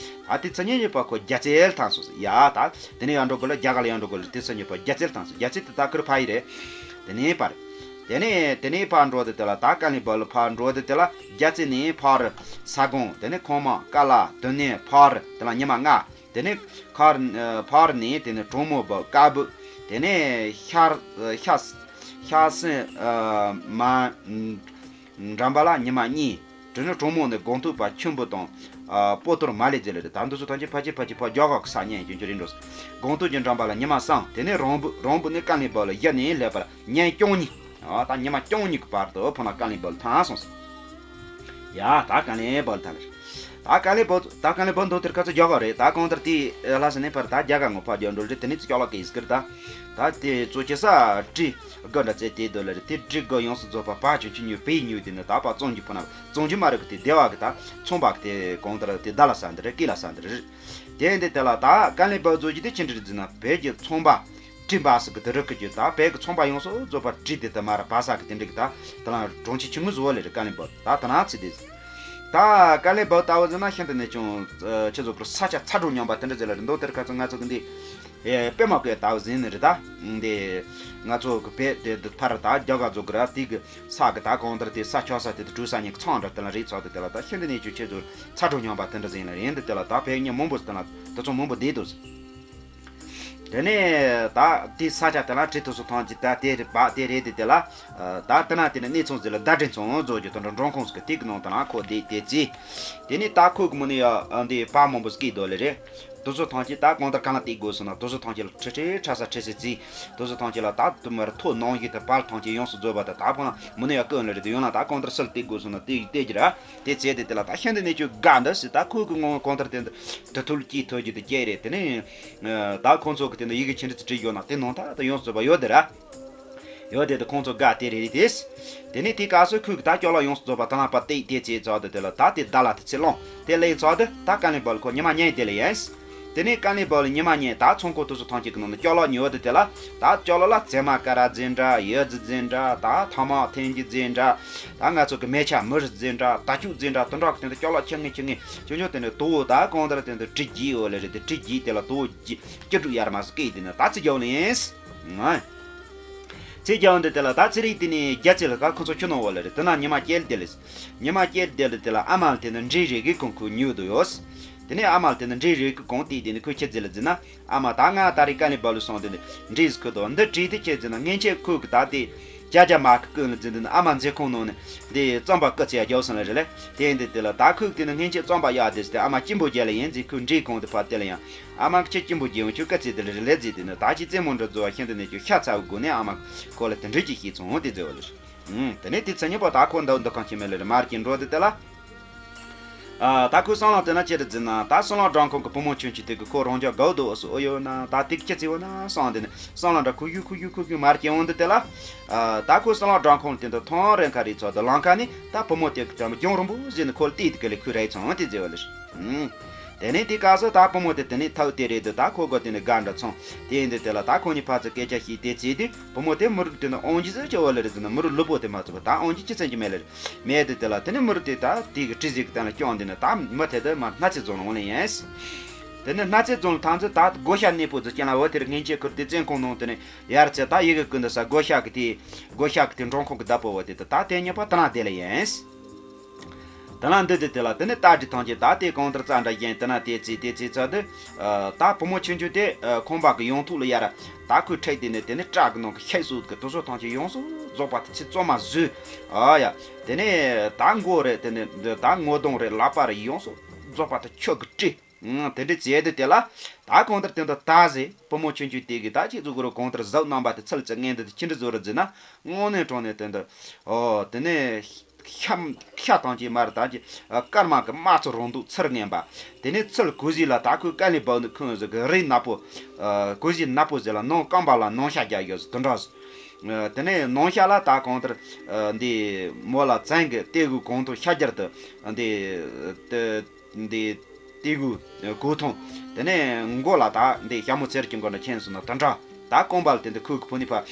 ད་དེ་ཚ་ཉེ་ཉེ་པ་ཁོ་རྒྱ་རྩལ་ཐང་སོ་ཡ་ད་དེ་ནས་ཡ་འགྲོ་དགོས་ལ་རྒྱ་གར་ལ་ཡ་འགྲོ་དགོས་ལ་དེ་ཚ་ཉེ་པ་རྒྱ་རྩལ་ཐང་སོ་རྒྱ་རྩལ་དེ་ད་ཁུར་ཕ་ཡི་རེད། དེ་ནས་པར་དེ་ནས་དེ་ནས་ཕར་འགྲོ་དུ་དེ་ལ་ད་ཀ་ལི་བ་ལ་ཕར་འགྲོ་དུ་དེ་ལ་རྒྱ་རྩལ་ནས་ཕར་ས་གོང་དེ་ནས་ཁོང་མ་ཀ་ལ་དོན་ནས་ཕར་དེ་ལ་ཉི་མ་ལྔ། དེ་ནས་ཁར་ཕར་ནས་དེ་ནས་གྲོང་མོ་བབས་དཀར་བུ། དེ་ནས་ཤར་ཤ་ཤ་སེ་མ་འགྲམ་པ་ལ་ཉི་མ་གཉིས། དེ་ནས་གྲོང་མོ་ནས་དགོང་ཐུག་པ་ཆུན་པོ་དང་སྤོ་ཏོར་མ་ལེ་ཛེ་ལེ་རེད། ད་འདི་ཚོ་ཐམས་ཅད་ཕ་ཆེ་ཕ་ཆེ་ཕ་རྒྱ་གར་གི་ས་ཉན་རྒྱུ་རྒྱུ་རིན་འགྲོ། དགོང་ཐུག་གི་འགྲམ་པ་ལ་ཉི་མ་གསུམ། དེ་ནས་རོང་བུ་རོང་བུ་ནས་ཀ་ལི་བ་ལ་བཞི་ནས་སླེབས་པ་ལ་ཉིན་གྱོང་གཉིས། ཨ་ད་ཉི་མ་གྱོང་གཉིས་ཀྱི་བར་དུ་ཕོ་ན་ཀ་ལི་བ་ལ་ཐང་སོང་ཟེར། ཡ་ད་ཀ་ལེན་བོལ་ཐལ། ད་ཀ་ལེན་བོལ་ད་ཀ་ལེན་བོལ་འདུག་དེར་ཁ་ཚ་རྒྱ་གར་རེད། ད་གང་ལྟར་དེ་ལྷ་ས་ནས་ཕར་ད་རྒྱ་གར་ངོ་ཕར་རྒྱག་འགྲོ་རེད། དེ་ནས་ཅི་ཀྱོག་ལ་ཀེ་ཟིག་གིར་ད་ད་དེ་གཙོ་ཆེ་ས་གྲི་དགུ་འདྲ་བཙལ་དེ་འདོད་ལ་རེད། དེ་གྲི་དགུ་ཡོངས་སུ་རྫོགས་པ་ཕ་ཆུ་ཆུ་ཉུ་པེ་ཉུ་དེ་ནས་ད་པ་བཙོང་རྒྱུ་ཕོ་ན་བཙོང་རྒྱུ་མ་རེད་གི། དེ་སྡེ་བ་གི་ད་ཚོང་པ་གི་དེ་གང་ལྟར་དེ་ད་ལ་ས་འདི་རེད། ཀི་ལ་ས་འདི་རེད། དེ་འདི་དེ་ལ་ད་ཀ་ལེན་བོལ་བཟོ་རྒྱུ་དེ་ཅི་འདྲ་རེད་ཟེར་ན་བོད་ཀྱི་ཚོང་པ། གྲི་འབའ་ས་གི་དེ་རིགས་ཀྱི་ད་བོད་ཀྱི་ཚོང་པ་ཡོངས་སུ་རྫོགས་པ་གྲི་དེ་དུ་མར་འབའ་ས་གི་དེ་འདྲ་གི་ད་དེ་ལ་གྲོང་ཁྱེར་ཆུང་ངུ་བཟོ་བ་ལས་རེད། ཀ་ལེན་བོལ་ད་དེ་ན་ཚི་དེ་ཟེར། ད་ཀ་ལེན་བོལ་ལྟ་བུ་ཟེར་ན་ཤིན་ཏུ་ནས་ཀྱང་ཆི་ཟོ་པར་ས་ཆ་ཚ་དྲོད་སྙོམས་པ་དེ་འདྲ་ཟེར་ལ་རེད། མདོ་དེར་ཁ་ཚོ་ང་ཚོ་གི་འདི་ཨེ་པད་མ་བཀོད་ལྟ་བུ་ཟིན་ནི་རེད། ད་འདི་ང་ཚོ་གི་བོད་དེ་དུ་ཕར་ད་རྒྱ་གར་ཚོ་གི་ར་དེ་གི་ས་གི་ད་གང་ལྟར་དེ་ས་ཆ་ས་དེ་དུ་གྲུ་ས་ཉིད་ཚང་འདྲ་དེ་ལ་རེད། ཚོགས་དེ་དེ་ལ་ད་ཤིན་ཏུ་ནས་ཀྱང་ཆི་ཟོ་ཚ་དྲོད་སྙོམས་པ་དེ་འདྲ་ཟིན་ལ་རེད། འདི་དེ་ལ་ད་བོད་མི་མང་པོ་ཟེར་ན་དེ་ཚོ་མང་པོ་བསྡད་འདུག་ཟེར། དེ་ནས་ད་དེའི་ས་ཆ་དེ་ལ་གྲི་ཐུ་སུ་ཐང་གི་ད་དེ་རེད་པ་དེ་རེད་དེ་དེ་ལ་ད་དེ་ན་དེ་ནས་གནས་ཚང་ཟིག་ལ་ཟླ་སྒྲིལ་ཚང་བཟོ་རྒྱུ་དང་འབྲོང་ཁུངས་སུ་གི་དེ་གི་ནང་དེ་ན་ཁོ་བསྡད་དེ་རྩིས། དེ་ནས་ད་ཁོ་གི་མི་ནི་ཡ་འདི་པ་མང་པོ་སྐད་དོ་ལེ་རེད། དུ་སུ་ཐང་གི་ད་གང་ལྟར་གང་ལ་བལྟས་དགོས་སོང་ན་དུ་སུ་ཐང་གི་ལ་ཁྲི་ཁྲི་ཁྲ་ས་ཁྲི་སི་རྩིས། དུ་སུ་ཐང་གི་ལ་ད་དུ་མར་ཐོ་ནང་བཞིན་དུ་པར་ཐང་གི་ཡོངས་སུ་རྫོགས་པ་དང་ད་ཕོ་ན་མི་ནི་ཡ་ཀོན་ལེ་རེད། དེ་ཡོང་ན་ད་གང་ལྟར་སིལ་བལྟས་དགོས་སོང་ན་དེ་བལྟས་ཀྱི་ར། དེ་བྱས་ཏེ་དེ་ལ་ད་ཤིན་ཏུ་ནས་ཀྱང་དགའ་འདི་སི་ད་ཁོ་གི་ངོ་གང་ལྟར་དེ་འདི་དུ་ཐུལ་གྱིས་ཐོས་རྒྱུ་དེ་སྐྱེ་རེད། དེ་ནས་ད་ཁོང་ཚོ་གི་དེ་འདི་ཡི་གེ་ཆེན་འདི་ཚོ་བྲིས་ཡོད་ན་དེ་ནང་ད་ད་ཡོངས་སུ་རྫོགས་པ་ཡོད་དེ་ར། ཡོད་དེ་དེ་ཁོང་ཚོ་དགའ་དེ་རེད་དེ། དེ་ནས་དེ་སྐབས་སུ་ཁོས་གི་ད་ཅོག་ལ་ཡོངས་སུ་རྫོགས་པ་ད་ལ་པ་བལྟས་དེ་བྱས་ཚར་དེ་དེ་ལ་ད་དེ་ད་ལ་དེ་ཚེ་ལོང་དེ་ལས་ཚར་དེ་ད་ཀ་ལེན་བོལ་ཁོ་ཉི་མ་གཉིས་དེ་ལ་ཡིན། དེ་ནས་ཀ་ལེན་བོལ་ཉི་མ་གཉིས་ད་ཚོང་ཁང་དུ་སུ་ཐང་གཅིག་གི་ནང་དུ་ཅོག་ལ་ཉོ་དེ་དེ་ལ་ད་ཅོག་ལ་ལ་ཙེ་མ་ཀ་ར་རྫས་འདྲ་ཡོད་རྫས་འདྲ་ད་ཐ་མག་འཐེན་གྱི་རྫས་འདྲ། ད་ང་ཚོ་གི་མེ་ཆ་མི་རི་རྫས་འདྲ་ད་ཅུག་རྫས་འདྲ་དུ་འདྲ་གི་སྟེང་དུ་ཅོག་ལ་ཁྱི་ངེ་ཁྱི་ངེ་ཆུང་ཆུང་དེ་ནས་དུ་བོ་ད་གང་ལྟར་དེ་འདི་གྲི་རྒྱས་ཡོད་ལེ་རེད། དེ་གྲི་རྒྱས་དེ་ལ་དུ་བོ་རྒྱས་སྐྱིད་སྡུག་ཡར་མ་སུ་སྐད་དེ་ནས་ད་ཚི་རྒྱག་ལེ་ཡིན། ང་ཚི་རྒྱག་འདི་དེ་ལ་ད་ཚི་རིག་དེ་ནས་རྒྱ་ཚི་ལ་ད་ཁོ་ཚོ་ཁྱི་ནོ་བོ་ལེ་རེད། དེ་ན་ཉི་མ་སྐྱེལ་དེ་ལེ་ཉི་མ་སྐྱེལ་དེ་ལེ་དེ་ལ་ཨ་མ་ལ་དེ་ནས་འདྲེ་རེ་གི་གོང་ཁུ་ཉོས་དུ་ཡོད། དེ་ནས་ཨ་མ་ལ་དེ་ནས་འདྲེ་རེ་གི་གོང་དེ་དེ་ནས་ཁོས་ཁྱི་རྫི་ལ་རྫི་ན། ཨ་མ་ད་ང་ད་རེས་ཀ་ལི་བ་ལུ་སོང་དེ་ནས་འདྲེས་ཁུ་དོ་འདི་བྲིས་དེ་ཁྱེད་ཟེར་ན་ངན་ཆད་ཁུ་གི་ད་དེ་ རྒྱ་རྒྱ་མ་གི་ཀུན་ལ་འཛིན་དུ་ཨ་མ་མཛེས་ཁོང་ནང་ནས་འདི་རྩམ་པ་ཀི་ཚེ་རྒྱལ་སོང་ལ་རེད་ལེ། དེ་ཡིན་དུས་དེ་ལ་ད་ཁོས་དེ་ནི་སྔན་ཆད་རྩམ་པ་གཡར་དེ་ཟེར་ཏེ་ཨ་མ་སྐྱིན་པོ་རྒྱལ་ལ་ཡིན་ཟེར། ཁོས་འདྲིས་གོང་དུ་ཕར་དེ་ལ་ཡང་ཨ་མ་ཁྱེད་སྐྱིན་པོ་རྒྱལ་ཡོང་ཁྱོད་ཀི་ཚེ་དེ་ལ་རེད་ལེ་ཟེར། དེ་ནི་ད་ཅི་རྩེད་མོ་འདྲ་བཟོ་བ་ཤིན་ཏུ་ནས་ཁྱོད་ཤ་ཚ་བའི་སྒོ་ནས་ཨ་མ་ཁོ་ལ་དེ་འདྲ་ཅིག་བཤད་སོང་དེ་ཟེར་བ་ལེ། ཨུམ། དེ་ནས་དེ་ཚེ་ཉིན་པོ་ད་ཁོ་འདུག་འདུག་གང་ཁྱེད་མེད་ལ་རེད། མར་གྱི་འགྲོ་དུས་དེ་ལ། ཨ། ད་ཁོས་སྲང་ལམ་དེ་ན་ཅི་རེད་ཟེར་ན། ད་སྲང་ལམ་སྦྲང་ཁང་གི་བུ་མོ་ཆུང་ཆུང་དེ་གི་ཁོ་རང་ཅག་དགའ་བོ་འདུག་ཨོ་སོ་ཨོ་ཡོད་ན་ད་དེ་གི་ཅི་ཚེ་བ་ན་སྲང་དེ་ནས་སྲང་ལམ་འདྲ་ཁུ་ཁུ་ཁུ་ཁུ་ཁུ་ཁུ་མར་གྱི་འོང་དུས་དེ་ལ། ཨ། ད་ཁོས་སྲང་ལམ་སྦྲང་ཁང་དེ་འདི་ཐང་རེ་ཁ་རེ་ཚོ་དུ་ལམ་ཁ་ནས་ད་བུ་མོ་དེ་གི་ད་མ་རྒྱང་རིང་པོ་ཟེར་ནས་ཁོ་ལ་བལྟས་དེ་གི་ལས་ཁོས་རེད་ཚང་དེ་ཟེར་བ་ལེ། ཨུམ། དེ་ནས་དེ་སྐབས་སུ་ད་བུ་མོ་དེ་དེ་ནས་ཐག་དེ་རེད་དུ་ད་ཁོ་གོ་དེ་ནས་དགའ་འདྲ་ཚང་། དེ་ཡིན་དུས་དེ་ལ་ད་ཁོ་གཉིས་ཕར་ཚུར་སྐད་ཆ་བཤད་དེ་བྱས་དུས་བུ་མོ་དེ་མི་རུག་དེ་ནི་ཨོང་ཇི་ཟེར་ཆོག་བ་ལེ་རེད་ཟེར་ན་མི་རུག་ལུས་པོ་དེ་མ་ཚུགས་པ་ད་ཨོང་ཇི་ཅི་ཚན་གྱི་མེད་ལེ་རེད། མེད་དུས་དེ་ལ་དེ་ནི་མི་རུག་དེ་ད་དེ་གི་གྲི་ཟིག་གི་སྟེང་ལ་བརྐྱངས་དེ་ནི་ད་མི་དེ་དུ་མ་སྣ་ཚེ་རྫོང་ལ་འོང་ལེ་ཡིན། དེ་ནི་སྣ་ཚེ་རྫོང་ལ་ཐང་ཚེ་ད་སྒོ་ཤ་གནས་པོ་ཟིག་ཀྱང་ལ་འོ་དེར་ངན་ཆེ་ཁུར་དེ་བཙན་ཁོང་ནང་དེ་ནི་ཡར་ཚེ་ད་ཡི་གེ་ཀུན་ཏུ་ས་སྒོ་ཤ་གི་དེ་སྒོ་ཤ་གི་དེ་འབྲོང་ཁོང་གི་བདག་པོ་བ་དེ་དུ་ད་དེ་ཉེ་པ་དེ་ན་དེ་ལ་ཡིན། དེ་ལ་འདི་དེ་དེ་ལ་དེ་ནི་རྟ་དྲི་ཐང་ཆེ་ད་དེ་གང་ལྟར་རྩ་འདྲ་བཞིན་དེ་ན་དེ་ཚེ་དེ་ཚེ་ཚ་དུ། ད་བུ་མོ་ཆུང་ཆུང་དེ་ཁང་པ་གི་ཡོང་ཐུག་ལ་ཡར་ད་ཁོས་ཁྲིད་དེ་ནི་དེ་ནི་སྐྲ་གི་ནང་གི་ཤེད་སོད་གི་དུ་སོ་ཐང་ཆེ་ཡོངས་སུ་རྫོགས་པ་དེ་ཚེ་བཙོ་མ་བཟོས། ཨ་ཡ། དེ་ནི་ད་མགོ་རེད་དེ་ནི་ད་ངོ་གདོང་རེད་ལག་པ་རེད་ཡོངས་སུ་རྫོགས་པ་དེ་ཁྱོད་གི་དྲི། ཨང་། དེ་འདྲ་བྱས་དུས་དེ་ལ། ད་གང་ལྟར་དེ་འདྲ་ད་ཟེ་བུ་མོ་ཆུང་ཆུང་དེ་གིས་ད་ཅིག་ཙུ་གུ་རུ་གང་ལྟར་གཟབ་རྣམ་པ་དེ་ཚུལ་གྱི་ངན་འདི་དེ་ཅི་འདྲ་བཟོ་རུ་བརྫི་ན། དངོས་གནས་དྲང་གནས་དེ་འདྲ། ཨོ། དེ་ནས་ཤ་ཤ་དང་ཅིག་མར་ད་ཅིག་སྐར་མ་གི་དམར་ཚོ་རང་འདུག་ཚུར་ངན་པ། དེ་ནས་ཚུལ་གོས་ཟི་ལ་ད་ཁོས་དཀའ་ལས་བབ་ནི་ཁོང་ཟིག་གི་རི་ནག་པོ། གོས་ཟི་ནག་པོ་ཟེར་ལ་ནང་རྐང་པ་ལ་ནང་ཤ་རྒྱག་ཡོད་ཟིག་དེ་འདྲ་ཟིག་དེ་ནས་ནང་ཤ་ལ་ད་གང་ལྟར། འདི་མོ་ལ་བཙན་གི་ལྟེ་གུ་གང་ཐུབ་ཤ་རྒྱར་དུ། འདི། འདི། ལྟེ་གུ་གོས་ཐུང་། དེ་ནས་མགོ་ལ་ད་འདི་ཞྭ་མོ་ཚེར་གྱི་མགོ་ནས་ཁྱེར་སོང་ན་དེ་འདྲ། ད་རྐང་པ་ལ་དེ་འདི་ཁོས་གི་ཕོ་ནི་ཕ།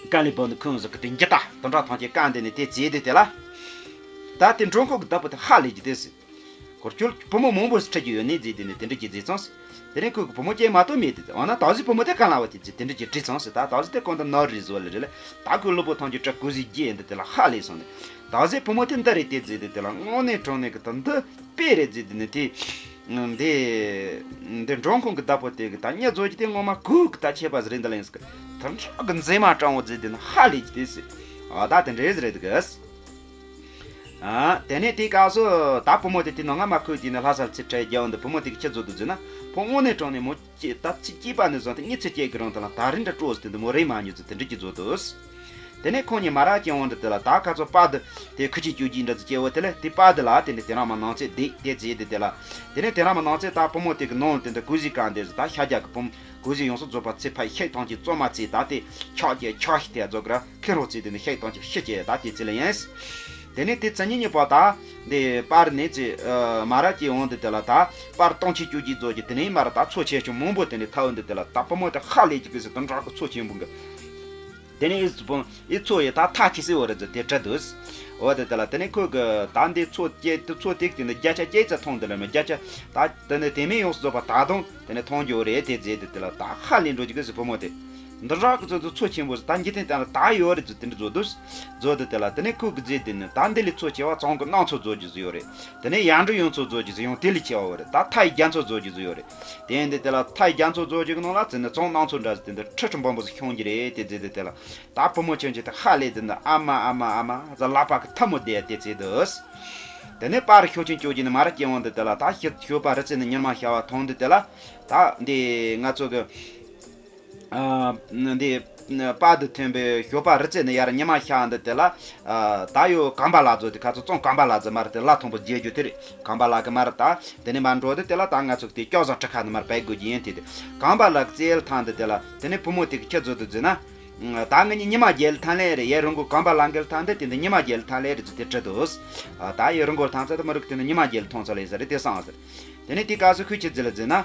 དཀའ་ལས་བབ་ནི་ཁོང་ཟིག་གི་དེ་འགྱི་ད་དེ་འདྲ་ཐང་ཆེ་བཀའ་འདི་ནི་དེ་བྱས་དེ་དེ་ལ། ད་དེ་འགྲོ་ཁོག་གི་བདག་པོ་དེ་ཧ་ལས་ཀྱི་དེ་སི། གོར་ཁྱོད་བུ་མོ་མང་པོ་ཞིག་ཁྲིད་ཀྱི་ཡོད་ནི་ཟེར་དེ་ནི་དེ་འདྲ་གྱི་ཟེར་ཙང་སི། དེ་ནས་ཁོས་གི་བུ་མོ་སྐྱེས་མ་གཏོགས་མེད་དེ། འོ་ན་ད་གཟོད་བུ་མོ་དེ་ག་ལ་བ་དེ་ཟེར་དེ་འདྲ་གྱི་དྲིས་ཙང་སི། ད་ད་གཟོད་དེ་གོང་དུ་ནོར་རེད་བཟོ་ལ་རེད་ལ། ད་ཁོས་གློ་བུར་ཐང་གྱི་སྐྲ་གོས་ཟི་རྒྱས་འདི་དེ་ལ་ཧ་ལས་སོང་ནས། ད་གཟོད་བུ་མོ་དེ་འདི་རེད་དེ་ཟེར་དེ་དེ་ལ་དངོས་གནས་དྲང་གནས་གི་ད་འདི་དཔེ་རེད་ཟེར་དེ་ནི་དེ། འདི། འདི་འབྲོང་ཁུང་གི་བདག་པོ་དེ་གི་ད་ཉེ་བཟོ་གྱི་དེ་ངོ་མ་གུ་གི་ད་ཆད་པ་ཟིག་རེད་འདི་ལ་ཡིན་སི་གི། ད་འདྲ་གི་མཛེས་མ་སྤྲང་བོ་ཟེར་དེ་ནི་ཧ་ལས་ཀྱི་དེ་སི། ཨ་ད་དེ་འདྲས་རེད་གི། ཨ། དེ་ནས་དེའི་སྐབས་སུ་ད་བུ་མོ་དེ་དེ་ནང་ང་མ་ཁོས་དེ་ནས་ལྷ་སར་ཚེ་ཁྲལ་རྒྱག་འོང་དུ་བུ་མོ་དེ་གི་ཁྱི་བཟོ་དུ་འཛིན་ན་ཕོ་དངོས་གནས་དྲང་གནས་མོ་སྐྱེས་ད་ཚེ་སྐྱེས་པ་ནས་བཟུང་སྟེ་གཉིད་ཚེ་སྐྱེས་ཀྱི་རང་དུ་ལ་ད་རིང་འདྲ་སྤྲོ་ཟེར་དེ་འདི་མོ་རེད་མ་ཉོ་ཚེ་དེ་འདྲ་གྱི་བཟོ་དུ། དེ་ནས་ཁོང་གཉིས་མ་ར་ཅན་འོང་འདྲ་དེ་ལ་ད་ཁ་ཚོ་པ་དུ་དེ་ཁུ་ཆེ་ཅུ་གྱི་འདྲ་ཚོ་སྐྱེ་བོ་དེ་ལ་དེ་པ་དུ་ལ་དེ་ནས་དེ་རང་མ་ནང་ཚེ་དེ་དེ་ཚེ་དེ་དེ་ལ། དེ་ནས་དེ་རང་མ་ནང་ཚེ་ད་བུ་མོ་དེ་གི་ནང་དེ་འདྲ་གོས་ཟི་གང་དེ་ཟི་ད་ཤ་རྒྱག་གི་བུ་མོ། གོས་ཟི་ཡོངས་སུ་རྫོགས་པ་ཚེ་ཕ་ཤེག་ཐང་གི་བཙོ་མ་ཚེ་ད་དེ་ཆག་ཀྱེ་ཆག་ཤི་དེ་རྫོགས་གི་ར་ཁེ་རོ་ཚེ་དེ་ནི་ཤེག་ཐང་གི་ཤི་ཀྱེ་ད་དེ་ཚེ་ལ་ཡིན། དེ་ནས་དེ་ཚེ་ཉིན་གཉིས་པ་ད་དེ་པར་ནས་ཚེ་མ་ར་ཀྱི་འོང་དེ་དེ་ལ་ད་པར་སྟོང་ཆེ་བཅུ་གཅིག་རྫོགས་ཀྱི་དེ་ནས་མ་ར་ད་ཚོ་ཆེ་ཆུང་མང་པོ་དེ་ནས་ཐའོ་འདི་དེ་ལ་ད་བུ་མོ་དེ་ཧ་ལས་ཀྱི་གི་སི་དུ་འདྲ་གི་ཚོ་ཆེན་པོ་གི། དེ་ནས་ཨི་ཚོ་ཨི་ཚོ་ཡི་ད་ཐ་ཁི་སི་འོ་རེད་ཟེར་དེ་དྲི་དུས། འོ་དེ་དེ་ལ་དེ་ནས་ཁོས་གི་ད་འདི་ཚོ་སྐྱེ་དུ་ཚོ་ཏིག་དེ་ནས་བརྒྱ་ཆ་སྐྱེ་ཚ་ཐོང་དེ་ལ་མི་བརྒྱ་ཆ་ད་དེ་ནས་དེ་མིན་ཡོངས་སུ་རྫོགས་པ་ད་དུང་དེ་ནས་ཐོང་རྒྱུ་རེད་དེ་རྫས་དེ་དེ་ལ་ད་ཧ་ལས་འགྲོ་རྒྱུ་གི་སི་བུ་མོ་དེ། འདི་རག་གི་ཚོ་དུ་ཚོ་ཆེན་པོ་ཟེར་ད་འཇིག་རྟེན་སྟེང་ལ་ད་ཡོད་རེད་ཚོ་དེ་འདྲ་བཟོ་དུས། བཟོ་དུ་དེ་ལ་དེ་ནས་ཁོས་གི་རྫས་དེ་ནི་ད་འདི་ལས་ཚོ་ཆེ་བ་ཚོང་གི་སྣང་ཚོ་བཟོ་རྒྱུ་ཟི་ཡོད་རེད། དེ་ནས་ཡར་འགྲོ་ཡོང་ཚོ་བཟོ་རྒྱུ་ཟི་ཡང་དེ་ལས་ཆེ་བ་ཡོད་རེད། ད་མཐའ་ཡི་རྒྱ་མཚོ་བཟོ་རྒྱུ་ཟི་ཡོད་རེད། དེ་ཡིན་དེ་དེ་ལ་མཐའ་ཡི་རྒྱ་མཚོ་བཟོ་རྒྱུ་གི་ནང་ལ་ཚེ་ནི་ཚོང་སྣང་ཚོ་འདྲ་ཟི་དེ་འདི་ཁྲི་ཁྲི་འབུམ་པོ་ཟི་ཤོང་རྒྱུ་རེད་དེ་རྫས་དེ་དེ་ལ། ད་བུ་མོ་ཆུང་ཆུང་དེ་ཧ་ལས་དེ་འདི་ཨ་མ་ཨ་མ་ཨ་མ་ཟ་ལག་པ་གི་ཐལ་མོ་བསྡད་དེ་ཚེ་དུས། དེ་ནས་པར་ཤོ་ཆེན་ཅོ་གྱི་ནི་མ་ར་སྐྱེ་འོང་དེ་དེ་ལ་ད་ཞོ་ཞོ་པ་རི་རྩེ་ནས་ཉི་མ་ཤར་བ་མཐོང་དེ་དེ་ལ། ད་འདི་ང་ཚོ་གི་ཨ། འདི་པ་དུ་ཐོན་པའི་ཞོ་པ་རི་རྩེ་ནས་ཡར་ཉི་མ་ཤར་འདི་དེ་ལ། ཨ། ད་ཡོ་གམ་པ་ལགས་ཚོ་དེ་ཁ་ཚོ་ཙོང་གམ་པ་ལགས་ཚོ་མར་དེ་ལ་མཐོང་པོ་རྒྱལ་རྒྱུ་དེ་རེད། གམ་པ་ལགས་ཀྱི་མར་ད་དེ་ནས་མར་འགྲོ་དེ་དེ་ལ་ད་ང་ཚོ་དེ་སྐྱོ་བཟང་ཁྲི་ཁ་ནས་མར་བལ་དགོས་ཀྱི་ཡིན་དེ་དེ། གམ་པ་ལགས་ཀྱི་རྩེ་ལ་ཐང་དེ་དེ་ལ་དེ་ནས་བུ་མོ་དེ་གི་ཁྱི་ཚོ་དུ་འཛིན་ན། ད་ང་གཉིས་ཉི་མ་རྒྱལ་ཐང་ལས་རེད་ཡེ་རང་གོ་གམ་པ་ལགས་འགལ་ཐང་དེ་དེ་འདི་ཉི་མ་རྒྱལ་ཐང་ལས་རེད་ཚོ་དེ་དྲི་དུས། ད་ཡེ་རང་གོ་ཐང་ཚ་དེ་མི་རིགས་དེ་ནི་ཉི་མ་རྒྱལ་ཐང་ཚ་ལས་ཟེར་རེད་དེ་སང་ཟེར། དེ་ནས་དེ་སྐབས་སུ་ཁོས་ཁྱི་རྫི་ལ་རྫི་ན།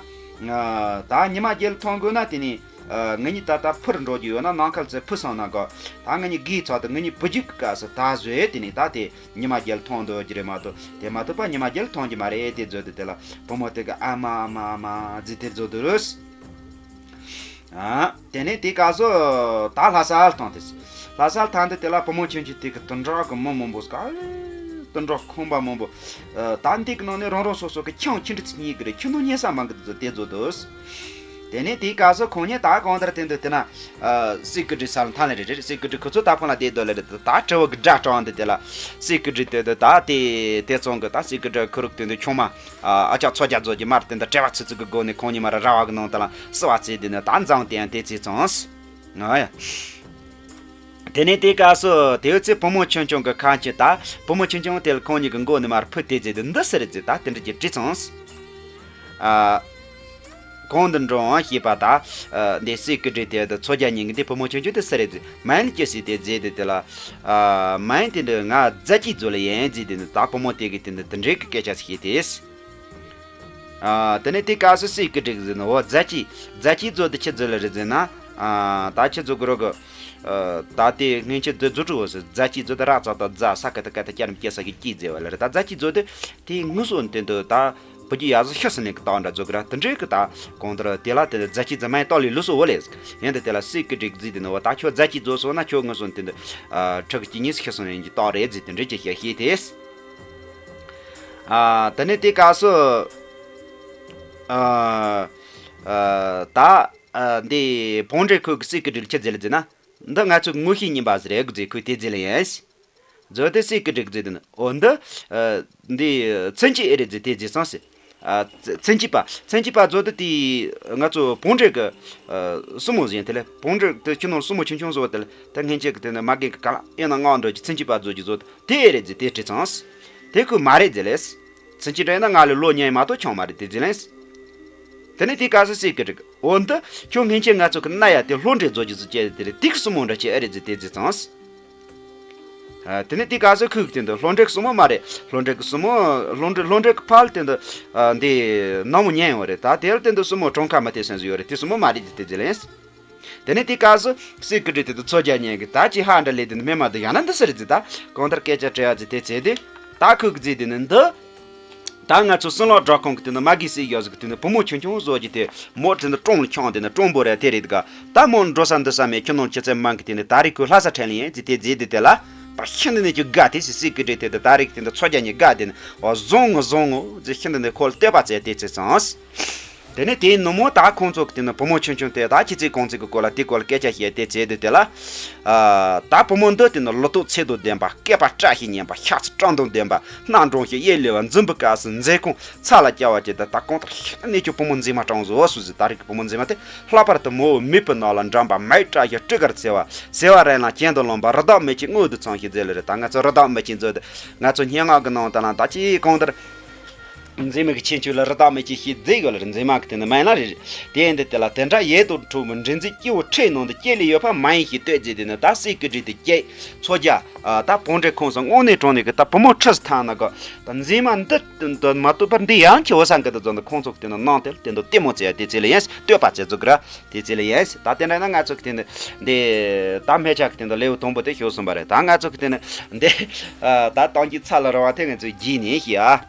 ད་ཉི་མ་རྒྱལ་ཐོང་དགོས་ན་དེ་ནི། ང་གཉིས་ད་ལྟ་ཕུར་འགྲོ་རྒྱུ་ཡོད་ན་ནང་ཁལ་ཚེ་ཕུ་སང་ན་གོ། ད་ང་གཉིས་གིས་ཚོགས་དུ་ང་གཉིས་བུ་རྒྱུད་ཀྱི་སྐབས་སུ་ད་བཟོས་དེ་ནི་ད་དེ་ཉི་མ་རྒྱལ་ཐོང་འདོད་ཀྱི་རེད་མ་གཏོགས་དེ་མ་ཐུབ་པ་ཉི་མ་རྒྱལ་ཐོང་གི་མ་རེད་དེ་བཟོས་དུ་དེ་ལ་བུ་མོ་དེ་གི་ཨ་མ་ཨ་མ་ཨ་མ་རྫི་དེ་བཟོ་དུ་རུས། ཨ། དེ་ནས་དེ་སྐབས་སུ་ད་ལྷ་སར་ཐོང་དེ། ལྷ་སར་ཐང་དེ་དེ་ལ་བུ་མོ་ཆུང་ཆུང་དེ་གི་དུད་འགྲོ་གི་མི་མང་པོ་སྐ་དུད་འགྲོ་ཁང་པ་མང་པོ། ད་འདི་གི་ནང་ནས་རང་རང་སོ་སོ་གི་ཁྱིམ་ཁྱིམ་འདྲ་ཚིག་གཉིས་གི་རེད་ཁྱིམ་ནང་ཉལ་ས་མང་གི་དེ་བཟོ་དུས། དེ་ནས་དེའི་སྐབས་སུ་ཁོང་གཉིས་ད་གང་ལྟར་དེ་འདུག་དེ་ན། ཨ། སྲས་སྐུ་བགྲེས་ས་ལ་ཐང་ལ་རེད་རེད། སྲས་སྐུ་བགྲེས་ཁོ་ཚོ་ད་ཕོ་ལ་བསྡད་སྡོད་ལ་རེད། ད་དྲི་བ་གི་སྒྲ་དྲངས་འདུག་དེ་ལ། སྲས་སྐུ་བགྲེས་དེ་འདུག་ད་དེ་དེ་ཙང་གི་ད་སྲས་སྐུ་བགྲེས་ཁོ་རུག་དེ་འདུག་ཆུང་མ། ཨ། ཨ་ཅག་མཚོ་རྒྱལ་རྫོགས་ཀྱི་མར་དེ་འདུག་དྲི་བ་ཚིག་ཚིག་གི་སྒོ་ནས་ཁོང་གཉིས་མར་ར་བ་གི་ནང་དུ་ལ་བསུ་བ་བྱས། དེ་ནས་ད་འཛོམས་དེ་ཡང་དེ་ཚེ་ཙང་། ང་ཡ། དེ་ནས་དེའི་སྐབས་སུ་དེའི་ཚེ་བུ་མོ་ཆུང་ཆུང་གི་ཁ་མཆུ། ད་བུ་མོ་ཆུང་ཆུང་དེ་ལ་ཁོང་གཉིས་ཀྱི་མགོ་ནས་མར་ཕུད་དེ་བྱས་ཏེ་འདི་ཟེར་རེད་ཟེར། ད་དེ་འདྲ་གྱི་དྲིས་ཙང་། ཨ། གང་དུ་འགྲོ་འོང་ཞེས་པ་ད། ཨ། འདི་སྲས་སྐུ་བགྲེས་དེ་དུ་མཚོ་རྒྱལ་གཉིས་ཀྱིས་འདི་བུ་མོ་ཆུང་ཆུང་དེ་ཟེར་རེད་ཟེར། མིང་ཅི་ཟེར་དེ་བྱས་ཏེ་དེ་ལ། ཨ། མིང་དེ་འདི་ང་རྫ་སྐྱེས་བཟོ་ལ་ཡིན་ཟེར། དེ་ནི་ད་བུ་མོ་དེ་གིས་དེ་འདི་འདི་འདྲའི་གི་སྐད་ཆ་ཞིག་བཤད་དེ། ཨ། དེ་ནས་དེའི་སྐབས་སུ་སྲས་སྐུ་བགྲེས་ཟེར་ནི། འོ། རྫ་སྐྱེས། རྫ་སྐྱེས་བཟོ་དེ་ཆི་བཟོ་ལ་རེད་ཟེར་ན། ཨ། ད་ཆི་བཟོ་གི་རོགས་གི། ཨ། ད་དེ་སྔན་ཆད་དེ་བཟོ་དྲུག་འོ་ཟེར། རྫ་སྐྱེས་བཟོ་དེ་ར་ཙ་ད་རྫ། ས་ཀ་ད་སྐ་ད་སྐྱ་རམ་སྐྱེ་ས་གི་སྐྱེས་ཟེར་བ་ལ་རེད། ད་རྫ་སྐྱེས་བཟོ་དེ་དེའི་ངོས་སུ་དེ་འདུག་ད་བུ་རྒྱུད་ཡག་ཟིག་ཤི་སོང་ནས་གི་སྟངས་འདྲ་བཟོ་གི་ར། དེ་འདྲའི་གི་ད་གང་ལྟར་དེ་ལ་དེ་རྫ་སྐྱེས་ཟེར་མིང་བཏགས་ལས་ལོས་སོ་འོ་ལས་ཟེར། ཡིན་དེ་དེ་ལ་སྲས་སྐུ་བགྲེས་ཟེར་དེ་ནི། འོ། ད་ཁྱོད་རྫ་སྐྱེས་བཟོ་སོང་ན་ཁྱོད་ངོས་སུ་དེ་འདུག་ཨ། ཕྲུ་གུ་སྐྱེས་ནས་ཤི་སོང་ནས་ཀྱི་སྟངས་རེད་ཟེར། དེ་འདྲའི་གི་བཤད་ཤེས་དེ། ཨ། དེ་ནས་དེའི་སྐབས་སུ། ཨ། ཨ། ད། ཨ། འདི་བུ་མོ་བགྲེས་ཁོ་གིས་སྲས་སྐུ་བགྲེས་ལ་ཆི་ཟེར་ལ་ཟེར་ན། འདི་ང་ཚོའི་ངོ་ཤེས་རྙིང་པ་ཟིག་རེད་གི་ཟེར་ཁོས་དེ་ཟེར་ལ་ཡིན། བཟོ་དེ་སྲས་སྐུ་བགྲེས་ཟེར་དེ་ནི། འོ། འདི། ཨ། འདི་མཚན་སྐྱེས་ཨེ་རེད་ཟེར་དེ་ཟེར་སོང་ཟེར། ཨ། མཚན་སྐྱེས་པ། མཚན་སྐྱེས་པ་བཟོ་དེ་དེ་ང་ཚོ་བུ་མོ་བགྲེས་གི། ཨ། སྲུ་མོ་ཟིག་ཡིན། དེ་ལས་བུ་མོ་བགྲེས་དེ་ཁྱོད་ནོར་སྲུ་མོ་ཆུང་ཆུང་བཟོ་བ་དེ་ལ་ད་སྔན་ཆད་གི་དེ་ནི་མ་རྒན་གི་ག་ལ་ཨེ་ན་ངག་འགྲོ་གི་མཚན་སྐྱེས་པ་བཟོ་གི་བཟོ་དེ་ཨེ་རེད་ཟེར་དེ་དྲིས་ཙང་། དེ་ཁོས་མ་རེད་ཟེར་ལས། མཚན་སྐྱེས་འདྲ་ཡིན་ན་ང་ལས་ལོ་ཉེ་མ་གཏོགས་ཆུང་མ་རེད་དེ་ཟེར་ལས། དེ་ནས་དེའི་སྐབས་སུ་སྲས་སྐུ་བགྲེས། འོ། འདི་ཁྱོད་སྔན་ཆད་ང་ཚོ་གི་ན་ཡ་དེ་ལྷོ་འདྲེ་བཟོ་རྒྱུ་ཟིག་བྱས་དེ་རེད། དེ་གི་སྲུ་མོ་འདྲ་ཆེ་ཨེ་རེད་ཟེར་དེ་ཟེར་ཙང་། ཨ། དེ་ནས་དེའི་སྐབས་སུ་ཁོས་གི་དེ་འདུག་ལྷོ་འདྲེ་གི་སྲུ་མོ་མ་རེད། ལྷོ་འདྲེ་གི་སྲུ་མོ། ལྷོ་འདྲེ། ལྷོ་འདྲེ་གི་ཕ་ལ་དེ་འདུག་ཨ། འདི་ནག་མོ་ཉན་ཡོད་རེད། ད་དེ་ལ་དེ་འདུག་སྲུ་མོ་གྲངས་ཀ་མ་དེ་སེམས་སུ་ཡོད་རེད། དེ་སྲུ་མོ་མ་རེད་ཟེར་དེ་ཟེར་ལས། དེ་ནས་དེའི་སྐབས་སུ་སྲས་སྐུ་བགྲེས་དེ་དུ་མཚོ་རྒྱལ་གཉིས་ཀྱིས་ད་ཅི་ཧ་འདྲ་ལས་དེ་འདུག་སྨན་མ་དེ་ཡང་ན་འདི་ཟེར་རེད་ཟེར། ད་གང་ལྟར་སྐད་ཆ་དྲི་ཡ་ཟེར་དེ་བྱས་དེ། ད་ཁོས་གི་ཟེར་དེ་ནི་འདི། ད་ང་ཚོ་སྲིན་ལག་སྦྲག་ཁང་གི་དེ་ནི་མ་གི་སྲས་ཡོད་ཟིག་གི་དེ་ནི་བུ་མོ་ཆུང་ཆུང་བཟོ་རྒྱུ་དེ་མོ་དེ་ནི་གྲོང་ལ་ཁྱོང་དེ་ནི་གྲོང་པོ་རེད་དེ་རེད་ག་ད་མོ་འགྲོ་ས་འདི་ས་མེད། ཁྱོད་ནང་ཆུ་ཚོད་མང་གི་དེ་ནི་ད་རེས་ཁོས་ལྷ་ས་ཁྲིད་ལ་ཡིན་ཟེར་དེ་ཟེར་དེ་དེ་ལ། ད་ཤིན་ཏུ་ནས་ཀྱི་དགའ་དེ་ཟེར། སྲས་སྐུ་བགྲེས་དེ་དེ་ད་རེས་གི་དེ་འདི་མཚོ་རྒྱལ་གཉིས་དགའ་དེ་ནི། འོ། བཟང་ངོ་བཟང་ངོ་ཟེར་ཤིན་ཏུ་ནས་ཁོ་ལ་བསྟོད་པ་བྱས་དེ་ཚེ་ཙང་། དེ་ནས་དེའི་ནུབ་མོ་ད་ཁོང་ཚོ་གི་དེ་ནི་བུ་མོ་ཆུང་ཆུང་དེ་ད་ཁྱི་ཚེ་གང་ཚེ་གི་སྐོར་ལ་དེའི་སྐོར་ལ་སྐད་ཆ་བཤད་དེ་བྱས་དེ་དེ་ལ། ཨ། ད་བུ་མོ་འདི་དེ་ནི་ལོ་ཏོག་ཚད་དང་ལྡན་པ། སྐེད་པ་བཀྲ་ཤིས་སྙན་པ། ཤ་ཚ་བཀྲ་མདངས་ལྡན་པ། སྣ་འབྲིང་ཞིང་གཡས་ལེ་བ། འཛུམ་བུ་དཀར་སེར། མཛེས་ཁོང་ཚ་ལ་སྐྱ་བ་བཅས། ད་ད་གང་ལྟར་ཤིན་ཏུ་ནས་ཀྱི་བུ་མོ་མཛེས་མ་སྤྲང་བཟོ་བ་སུ་ཟིག་ད་རེས་ཀྱི་བུ་མོ་མཛེས་མ་དེ་ལྷག་པར་དུ་མོ་མིད་པའི་ནང་ལ་འགྲམ་པ་མའི་བཀྲ་ཤིས་སྤྲི་དཀར་འཚེར་བ། བྱེ་བ་རལ་ན་གྱེན་དུ་ལོངས་པ། རི་དྭགས་མིག་ཅན་མངོན་དུ་མཚོན་ཞིང་མཛེས་ལ་རེད། ད་ང་ཚོ་རི་དྭགས་མིག་ཅན་བཟོ་དེ་ང་ཚོ་སྙན་ངག་གི་ནང་དུ་ལ་ད་ཅི་གང་ལྟར། མཛེས་མ་གི་ཁྱད་ཆོས་ལ་རི་དྭགས་མིག་ཅན་ཞེས་བརྗོད་ཡོད་ལ་རེད། མཛེས་མ་གི་དེ་ནི་མིང་ལ་རེད། དེ་ཡིན་དུས་དེ་ལ་དེ་འདྲ་ཡིད་དུ་འཕྲོག་པའི་འདྲེ་མཛེས་སྐྱེ་བོ་ཁྲིའི་ནང་དུ་སྐྱེས་ལེ་ཡོད་པ་མ་ཡིན་ཞེས་བསྟོད་མཛད་དེ་ནི། ད་སྲས་སྐུ་བགྲེས་དེ་སྐྱེས་མཚོ་རྒྱལ། ཨ། ད་བུ་མོ་བགྲེས་ཁོང་ཚོ་དངོས་གནས་དྲང་གནས་ཀྱི་ད་བུ་མོ་ཁྲིས་སུ་ཐང་ན་གི་ད་མཛེས་མ་འདི་དེ་འདི་མ་གཏོགས་པར་འདི་ཡང་ཁྱེད་འོ་ས་འགི་དུ་ཚོ་འདི་ཁོང་ཚོ་གི་དེ་ནི་ནང་དེ་ལ་དེ་འདུག་ལྟད་མོ་བྱས་དེ་ཚེ་ལ་ཡིན། བསྟོད་པ་བྱས་ཚུགས་གི་ར་དེ་ཚེ་ལ་ཡིན། ད་དེ་འདྲ་ན་ང་ཚོ་གི་དེ་ནི་འདི་ད་སྨད་ཆ་གི་དེ་འདུག་ལེའུ་དང་པོ་དེ་ཤོད་སོང་པ་རེད། ད་ང་ཚོ་གི་དེ་ནི་འདི། ཨ། ད་གཏམ་རྒྱུད་ཚ་ལ་ར་བ་དེ་ང་ཚོས་རྒྱས་ནས་ཤེས་ཨ།